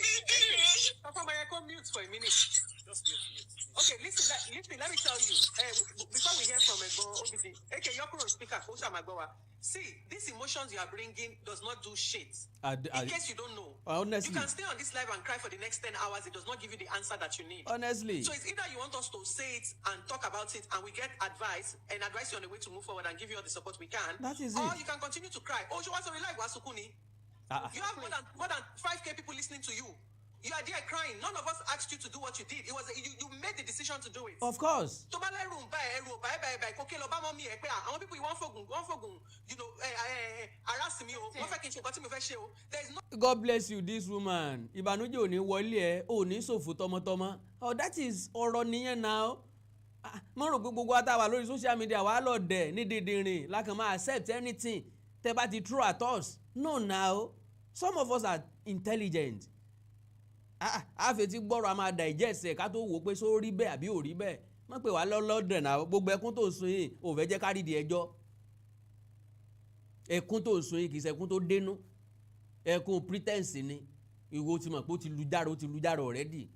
Papa Maya, go mute for a minute. Just mute, mute. Okay, listen, listen, let me tell you. Before we hear from Ẹ̀gbọ́n OBD, okay, you're on speaker, kó ṣàmà gbọ́ wa. See, these emotions you are bringing does not do shit. In case you don't know, Honestly. you can stay on this live and cry for the next 10 hours. It does not give you the answer that you need. Honestly. So it's either you want us to say it and talk about it and we get advice and advise you on the way to move forward and give you all the support we can. That is Or it. you can continue to cry. Oh, you want to live, Wasukuni. Ah, ah. You have more than 5K people listening to you. You are there crying. None of us asked you to do what you did. It was you, you made the decision to do it. Of course. Tó bá lẹ́rù ń bá ẹ, ẹrù ò bá ẹ bá ẹ bá ẹ, kókè lọ bá mọ́ mi ẹ pé àwọn people yìí wọ́n fògùn harass mi o, wọ́n fẹ́ kí n ṣe nǹkan tí mo fẹ́ ṣe o. There is no God bless you, this woman. Ìbànújẹ́ ò ní wọlé ẹ, ò ní ṣòfò tọmọtọmọ. Oh, that is ọ̀rọ̀ nìyẹn náà. Ah, mo rò pé gbogbo àtàwà lórí social media wàá lọ dẹ̀ ní dídìrín lákàn máa accept anything tẹ́ bá ti throw at us. No now, some of us are intelligent. Ah, ah, àfetí gbọ́rọ̀, a máa digest ẹ̀ ká tó wò ó pé só rí bẹ́ẹ̀ àbí ò rí bẹ́ẹ̀. Má pè wá lọ́lọ́dẹ̀ náà. Gbogbo ẹkún tó sun yìí, ò fẹ́ jẹ́ ká rí di ẹjọ́. Ẹkún tó sun yìí kì í ṣe ẹkún tó dénú, ẹkún pretense ni. Ìwọ ti mọ̀ pé ó ti lu járo, ó ti lu járo already.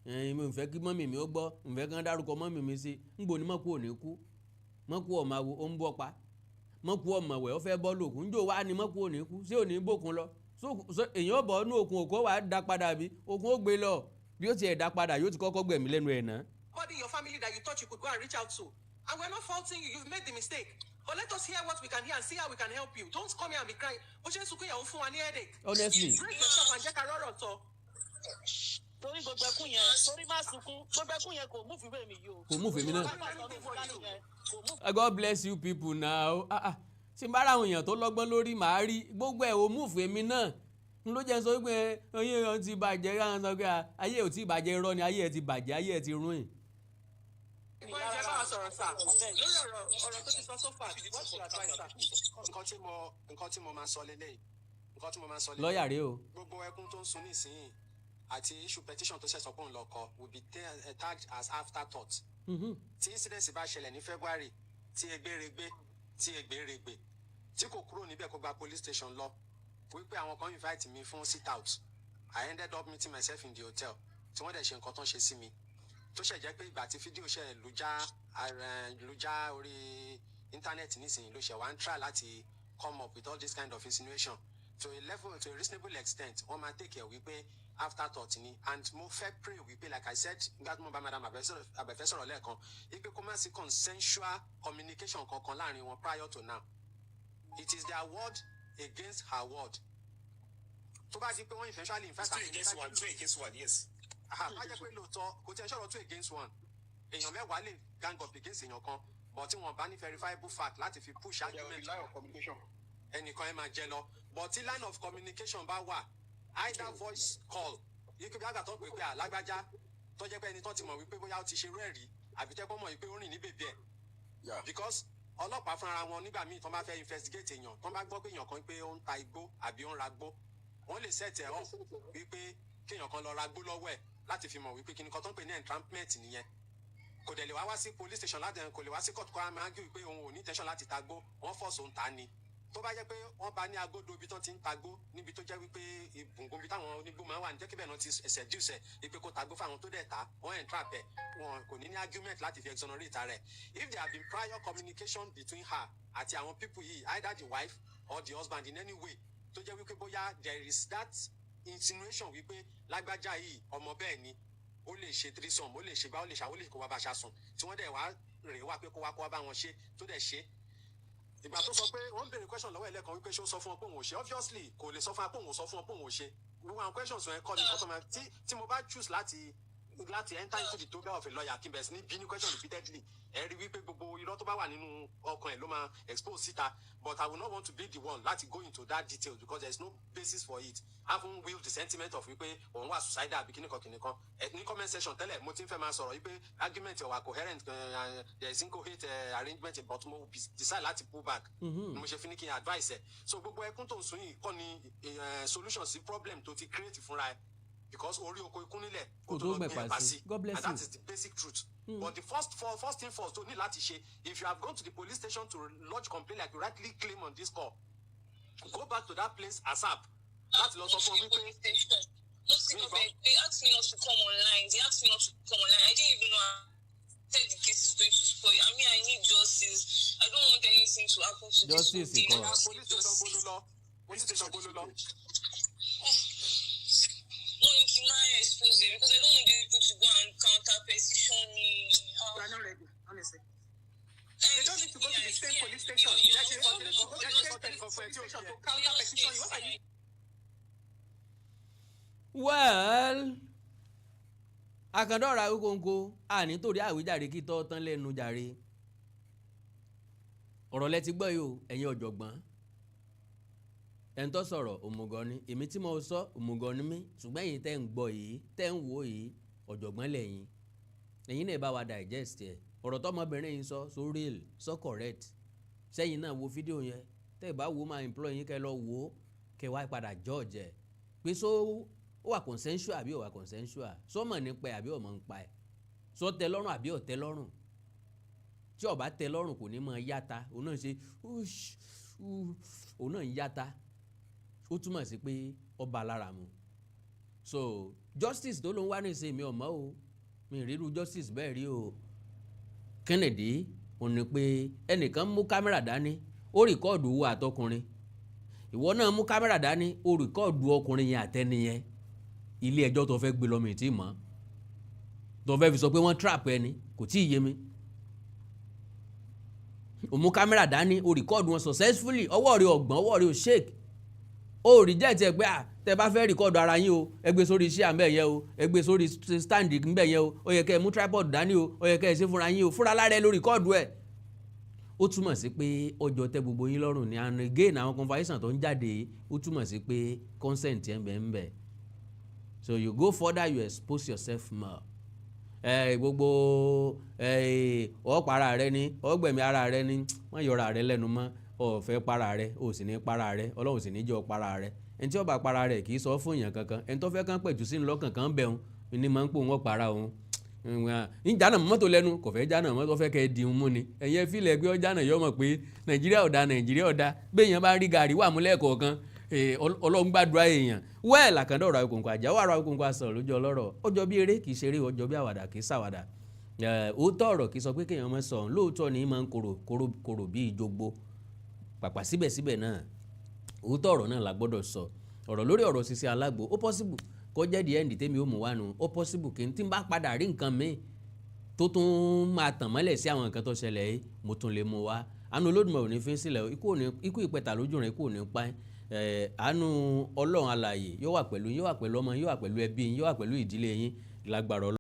Ẹ̀yin mi ò fẹ́ kí mummy mi ó gbọ́, n fẹ́ kí wọ́n dárúkọ mummy mi sí ń gbò ní mọ̀kú ò ní kú, mọ̀kú ọ̀mà wo ó ń bọ́ pa, mọ̀kú ọ̀mọ̀wẹ̀ ó fẹ́ bọ́ lòkun njó wá ní mọ̀kú ò ní kú, ṣé ò ní bòkun lọ? Èyàn ó bọ̀ ọ́nú òkun, òkun ó wàá da padà bí òkun ó gbé lọ, bí ó tiẹ̀ da padà, yóò ti kọ́kọ́ gbẹ̀mí lẹ́nu ẹ̀ náà. Anybody in your family that you thought you could go and reach out to. And we're not faulting you. You've made the mistake. But let us hear what we can hear and see how we can help you. Don't come here and be crying. Bó ṣe ń sunkún yẹn, ó fún wa ní headache. Honestly. Brace yourself and jẹ́ ká rọ́rọ̀ sọ. Torí gbogbo ẹkún yẹn, torí má sunkún, gbogbo ẹkún yẹn kò mú fìwé mi yìí o. Kò mú fèmí náà. Kò mú. God bless you people now. Ah ah, tí n bá ra àwọn èèyàn tó lọ́gbọ́n lórí, màá rí gbogbo ẹ̀ ò mú fèmí náà n ló jẹ́ sọ wípé ayé ẹ̀ ti bàjẹ́. Káwọn sọ pé ayé ò tí bàjẹ́, irọ́ ni. Ayé ẹ̀ ti bàjẹ́, ayé ẹ̀ ti rún ẹ̀. Wọ́n jẹ́ bá wa sọ̀rọ̀ sà. Lórí ọ̀rọ̀ tó ti sọ so far, what's your advice, sir? Nǹkan tí mo máa sọ lélẹ́yìí, nǹkan tí mo máa sọ lélẹ́yìí. Lọ́ọ̀yà rèé o. Gbogbo ẹkún tó ń sun nísìnyìí Àti issue petition tó ṣẹ̀ sọ pé òun lọ kọ will be tagged as afterthought. Tí incident bá ṣẹlẹ̀ ní February, tí egbèrègbè tí egbèrègbè tí kò kúrò níbẹ̀, kó gba police station lọ wípé àwọn kan invite mi fún sit out, I ended up meeting myself in the hotel, tí wọ́n dẹ̀ ṣe nǹkan tó ń ṣe sí mi, tó ṣẹ̀ jẹ́ pé ìgbà tí fídíò ṣe lù já orí internet nísìnyí ló ṣe wá ń try láti come up with all this kind of insinuation. To a level, to a reasonable extent, wọ́n máa take care wípé afterthought ni. And mo fẹ́ pray wípé, like I said nígbà tí mo bá Madam Abẹ́fẹ́ sọ̀rọ̀ lẹ́ẹ̀kan, wípé kó má sí consensual communication kankan láàrin wọn prior to now. It is their word against her word. Tó bá di pé wọ́n eventually in fact It's two against one, two against one, yes. Aha, bá jẹ́ pé lóòótọ́, kò tí ẹ sọ̀rọ̀ two against one, èèyàn 10 lè gang up against èèyàn kan, but tí wọ́n bá ní verifiable fact láti fi push There will be argument, line of communication. ẹnìkan ẹ máa jẹ lọ. But tí line of communication bá wà, either voice call yìí, kí àgbà tó pè pé àlágbájá, tó jẹ́ pé ẹni tó ti mọ̀ wípé bóyá ó ti ṣe irú ẹ̀ rí, àbí tẹ́ pọ́ mọ̀ wípé ó rìn ní bèbí ẹ̀, because ọlọ́pàá fúnra wọn nígbà míì, tó bá fẹ́ investigate èèyàn, tó bá gbọ́ pé èèyàn kan pé ó ń ta igbó àbí ó ń ra gbó, wọ́n lè set ẹ̀ up wípé kéèyàn kan lọ ra gbó lọ́wọ́ ẹ̀ láti fi mọ̀ wípé kíni kan tó ń pè ní entrapment nìyẹn. Kò dẹ̀ lè wá wá sí police station láti, kò lè wá sí court kó a máa argue pé òun ò ní intention láti ta gbó, wọ́n force òun ta ni. Tó bá jẹ́ pé wọ́n bá ní agodo ibi tó ti ń tagbó, níbi tó jẹ́ wípé ìbùngún ibi táwọn onígbó máa ń wà ní, jẹ́ kí bẹ́ẹ̀ náà ti seduce ẹ̀ wípé kó tagbó fáwọn, tó dẹ̀ ta, wọ́n entrap ẹ̀, wọn kò ní ní argument láti fi exonerate rẹ̀. If there have been prior communication between her àti àwọn people yìí, either the wife or the husband, in any way, tó jẹ́ wípé bóyá there is that insinuation wípé lágbájá yìí, ọmọ bẹ́ẹ̀ ni, ó lè ṣe threesome, ó lè ṣe gbá, ó lè ṣàwó, lè kó wá bá aṣa sùn, tí wọ́n dẹ̀ wá rèé wá pé kó wá bá wọn ṣe, tó dẹ̀ ṣe. Ìgbà tó sọ pé wọ́n ń béèrè question lọ́wọ́ ẹlẹ́kan wípé ṣé ó sọ fún ọ pé òun ò ṣe, obviously kò lè sọ fún ọ pé òun ò sọ fún ọ pé òun ò ṣe. Gbogbo àwọn questions yẹn kọ́ ni nǹkan tó máa tí mo bá choose láti enter into the toga of a lawyer, kí n bẹ̀rẹ̀ sí ní bí ní question repeatedly, ẹ rí wípé gbogbo irọ́ tó bá wà nínú ọkàn ẹ̀ ló máa expose síta. But I will not want to be the one láti go into that detail because there is no basis for it, having wield the sentiment of wípé òun wà suicidal àbí kíníkan kíníkan. Ẹ ní comment section tẹ́lẹ̀, mo ti ń fẹ́ máa sọ̀rọ̀ wípé argument wà coherent, there is incoherent arrangement, but mo decide láti pull back. Ni mo ṣe fi ní kí n advice ẹ. So gbogbo ẹkún tó ń sun yìí kọ́ ni solution sí problem tó ti create fúnra ẹ, because orí oko ikú nílẹ̀ kó tó lọ gbin gbẹ̀pà ẹ̀pà sí. sí. God bless And that you. is the basic truth. But the first thing first tó ní láti ṣe, if you have gone to the police station to lodge complaint, like you rightly claim on this call, go back to that place ASAP láti lọ sọ fún ọ wípé Most people, they asked me not to come online. They asked me not to come online. I didn't even know. I said the case is going to spoil. I mean, I need justice. I don't want anything to happen to this Justice whole thing. kọ́. I just Police need station justice. bolo lọ, police station bolo lọ. No, you might expose it because I don't want the people to go and counter petition me. You are not ready, honestly. They don't need to go to the same police station. Jẹ́ kí n They don't need to go to jẹ́ the kí n same sọ tẹnìkan fún ẹ tí ò police station yẹ. to counter petition you. What are you Well, àkàndọ̀rọ̀ Awíkonko, àní torí àwíjàre kí tọ́ tán lẹ́nu jàre. Ọ̀rọ̀ lẹ ti gbọ́ yìí o, ẹ̀yin ọ̀jọ̀gbọ́n. Ẹni tó sọ̀rọ̀, òmùgọ̀ ni. Èmi tí mo sọ, òmùgọ̀ ni mí, ṣùgbọ́n ẹ̀yin tẹ́ ń gbọ́ yìí, tẹ́ ń wò yìí, ọ̀jọ̀gbọ́n lẹ́yìn. Ẹ̀yin náà bá wa digest ẹ̀. Ọ̀rọ̀ tọmọbìnrin yìí sọ, so real, so correct? Sẹ́yìn náà wo fídíò yẹn? Tẹ́ ẹ bá wo, máa implore yín kẹ́ lọ wò ó, kẹ́ wá padà judge ẹ̀ pé so ó wà consensual àbí ó wà consensual, sọ mọ̀ nípa ẹ̀ àbí ó mọ̀ nípa ẹ̀, sọ tẹ́ lọ́rùn àbí ó tẹ́ lọ́rùn. Tí ó bá tẹ́ lọ́rùn, kò ní mọ̀ yáta. Òun náà ṣe òun náà ń yáta, ó túmọ̀ sí pé ó bá lára mu. So justice tó ló ń wá ní ìsìn mi, ọ̀mọ́ o, mi ríru justice bẹ́ẹ̀ rí o. Kennedy ò ní pé ẹnìkan mú kámẹ́rà dání, ó record wo àtọkùnrin. Ìwọ náà mú kámẹ́rà dání, ó record ọkùnrin yẹn àtẹni yẹn. Ilé ẹjọ́ tó fẹ́ gbé lọ, mi tí mọ̀ tó fẹ́ fi sọ pé wọ́n trap ẹni, kò tí ì yé mi. Ó mú kámẹ́rà dání, ó record wọn successfully, ọwọ́ rẹ̀ ọ̀gbọ́n, ọwọ́ rẹ̀ ò shake, ó reject ẹ pé à tẹ bá fẹ́ record ara yín o, ẹ gbé sórí iṣẹ́ àmbẹ̀ yẹn o, ẹ gbé sórí stand ńbẹ̀ yẹn o, ó yẹ kẹ́ ẹ mú tripod dání o, ó yẹ kẹ́ ẹ ṣe fúnra yín o. Fúnra lára ẹ ló record ẹ̀. Ó túmọ̀ sí pé ọjọ́ tẹ gbogbo yín lọ́rùn ni. And again, àwọn conversation tó ń jáde, ó túmọ̀ sí pé consent ẹ̀ ń bẹ ń bẹ. So you go further, you expose yourself more. Ẹ gbogbo ẹ ọ para rẹ ni, ọgbẹ̀mí ara rẹ ni, wọ́n yọra rẹ lẹ́nu mọ́. Ọ fẹ́ para rẹ, o sì ní para rẹ, Ọlọ́run sì ní jẹ́ ọ para rẹ. Ẹni tí ó bá para rẹ̀ kì í sọ fún èèyàn kankan. Ẹni tó fẹ́ kán pẹ̀tù sí lọ́kàn kan bẹ̀rùn ni máa ń pò wọ́n para òun ń jánà mọ́tò lẹ́nu, kò fẹ́ jánà mọ́tò, fẹ́ kẹ́ ẹ di mú ni. Ẹ̀yin fílẹ̀ pé ọjànà yọ mọ̀ pé Nàìjíríà ò da, Nàìjíríà ò da. Béèyàn bá rí gàrí wà múlẹ̀ kọ̀ọ̀kan, Ọlọ́run gbàdúrà èèyàn wẹ́ẹ̀. Làkàndọ̀ ọ̀rọ̀ Àwíkòǹkò àjáwọ̀ ọ̀rọ̀ Àwíkòǹkò àsọ̀rọ̀ lójú ọlọ́rọ̀, ọjọ́ bí eré kì í ṣeré, ọjọ́ bí àwàdà kì í ṣàwàdà. Òótọ́ ọ̀rọ̀ kì í sọ pé kéèyàn máa sọ lóòótọ́ ni máa ń korò korò korò bí ìjogbo pàpà. Síbẹ̀síbẹ̀ náà, òótọ́ ọ̀rọ̀ náà la gbọ́dọ̀ sọ. Ọ̀rọ̀ lórí ọ̀rọ̀ Sisi Alágbo, ó possible kó jẹ́ the end tèmi ó mú wá nu. Ó possible kí n tí n bá padà rí nǹkan míì tó tún máa tàn mọ́lẹ̀ sí àwọn nǹkan tó ṣẹlẹ̀ yìí, mo tún lè mú wá. Àánú Olódùmarè ò ní fi sílẹ̀, ikú ìpẹ̀tà lójú rẹ̀, ikú ò ní pa ẹ́. Àánú Ọlọ́run alààyè yóò wà pẹ̀lú yín, yóò wà pẹ̀lú ọmọ yín, yóò wà pẹ̀lú ẹbí yín, yóò wà pẹ̀lú ìdílé yín lágbára Ọlọ́run.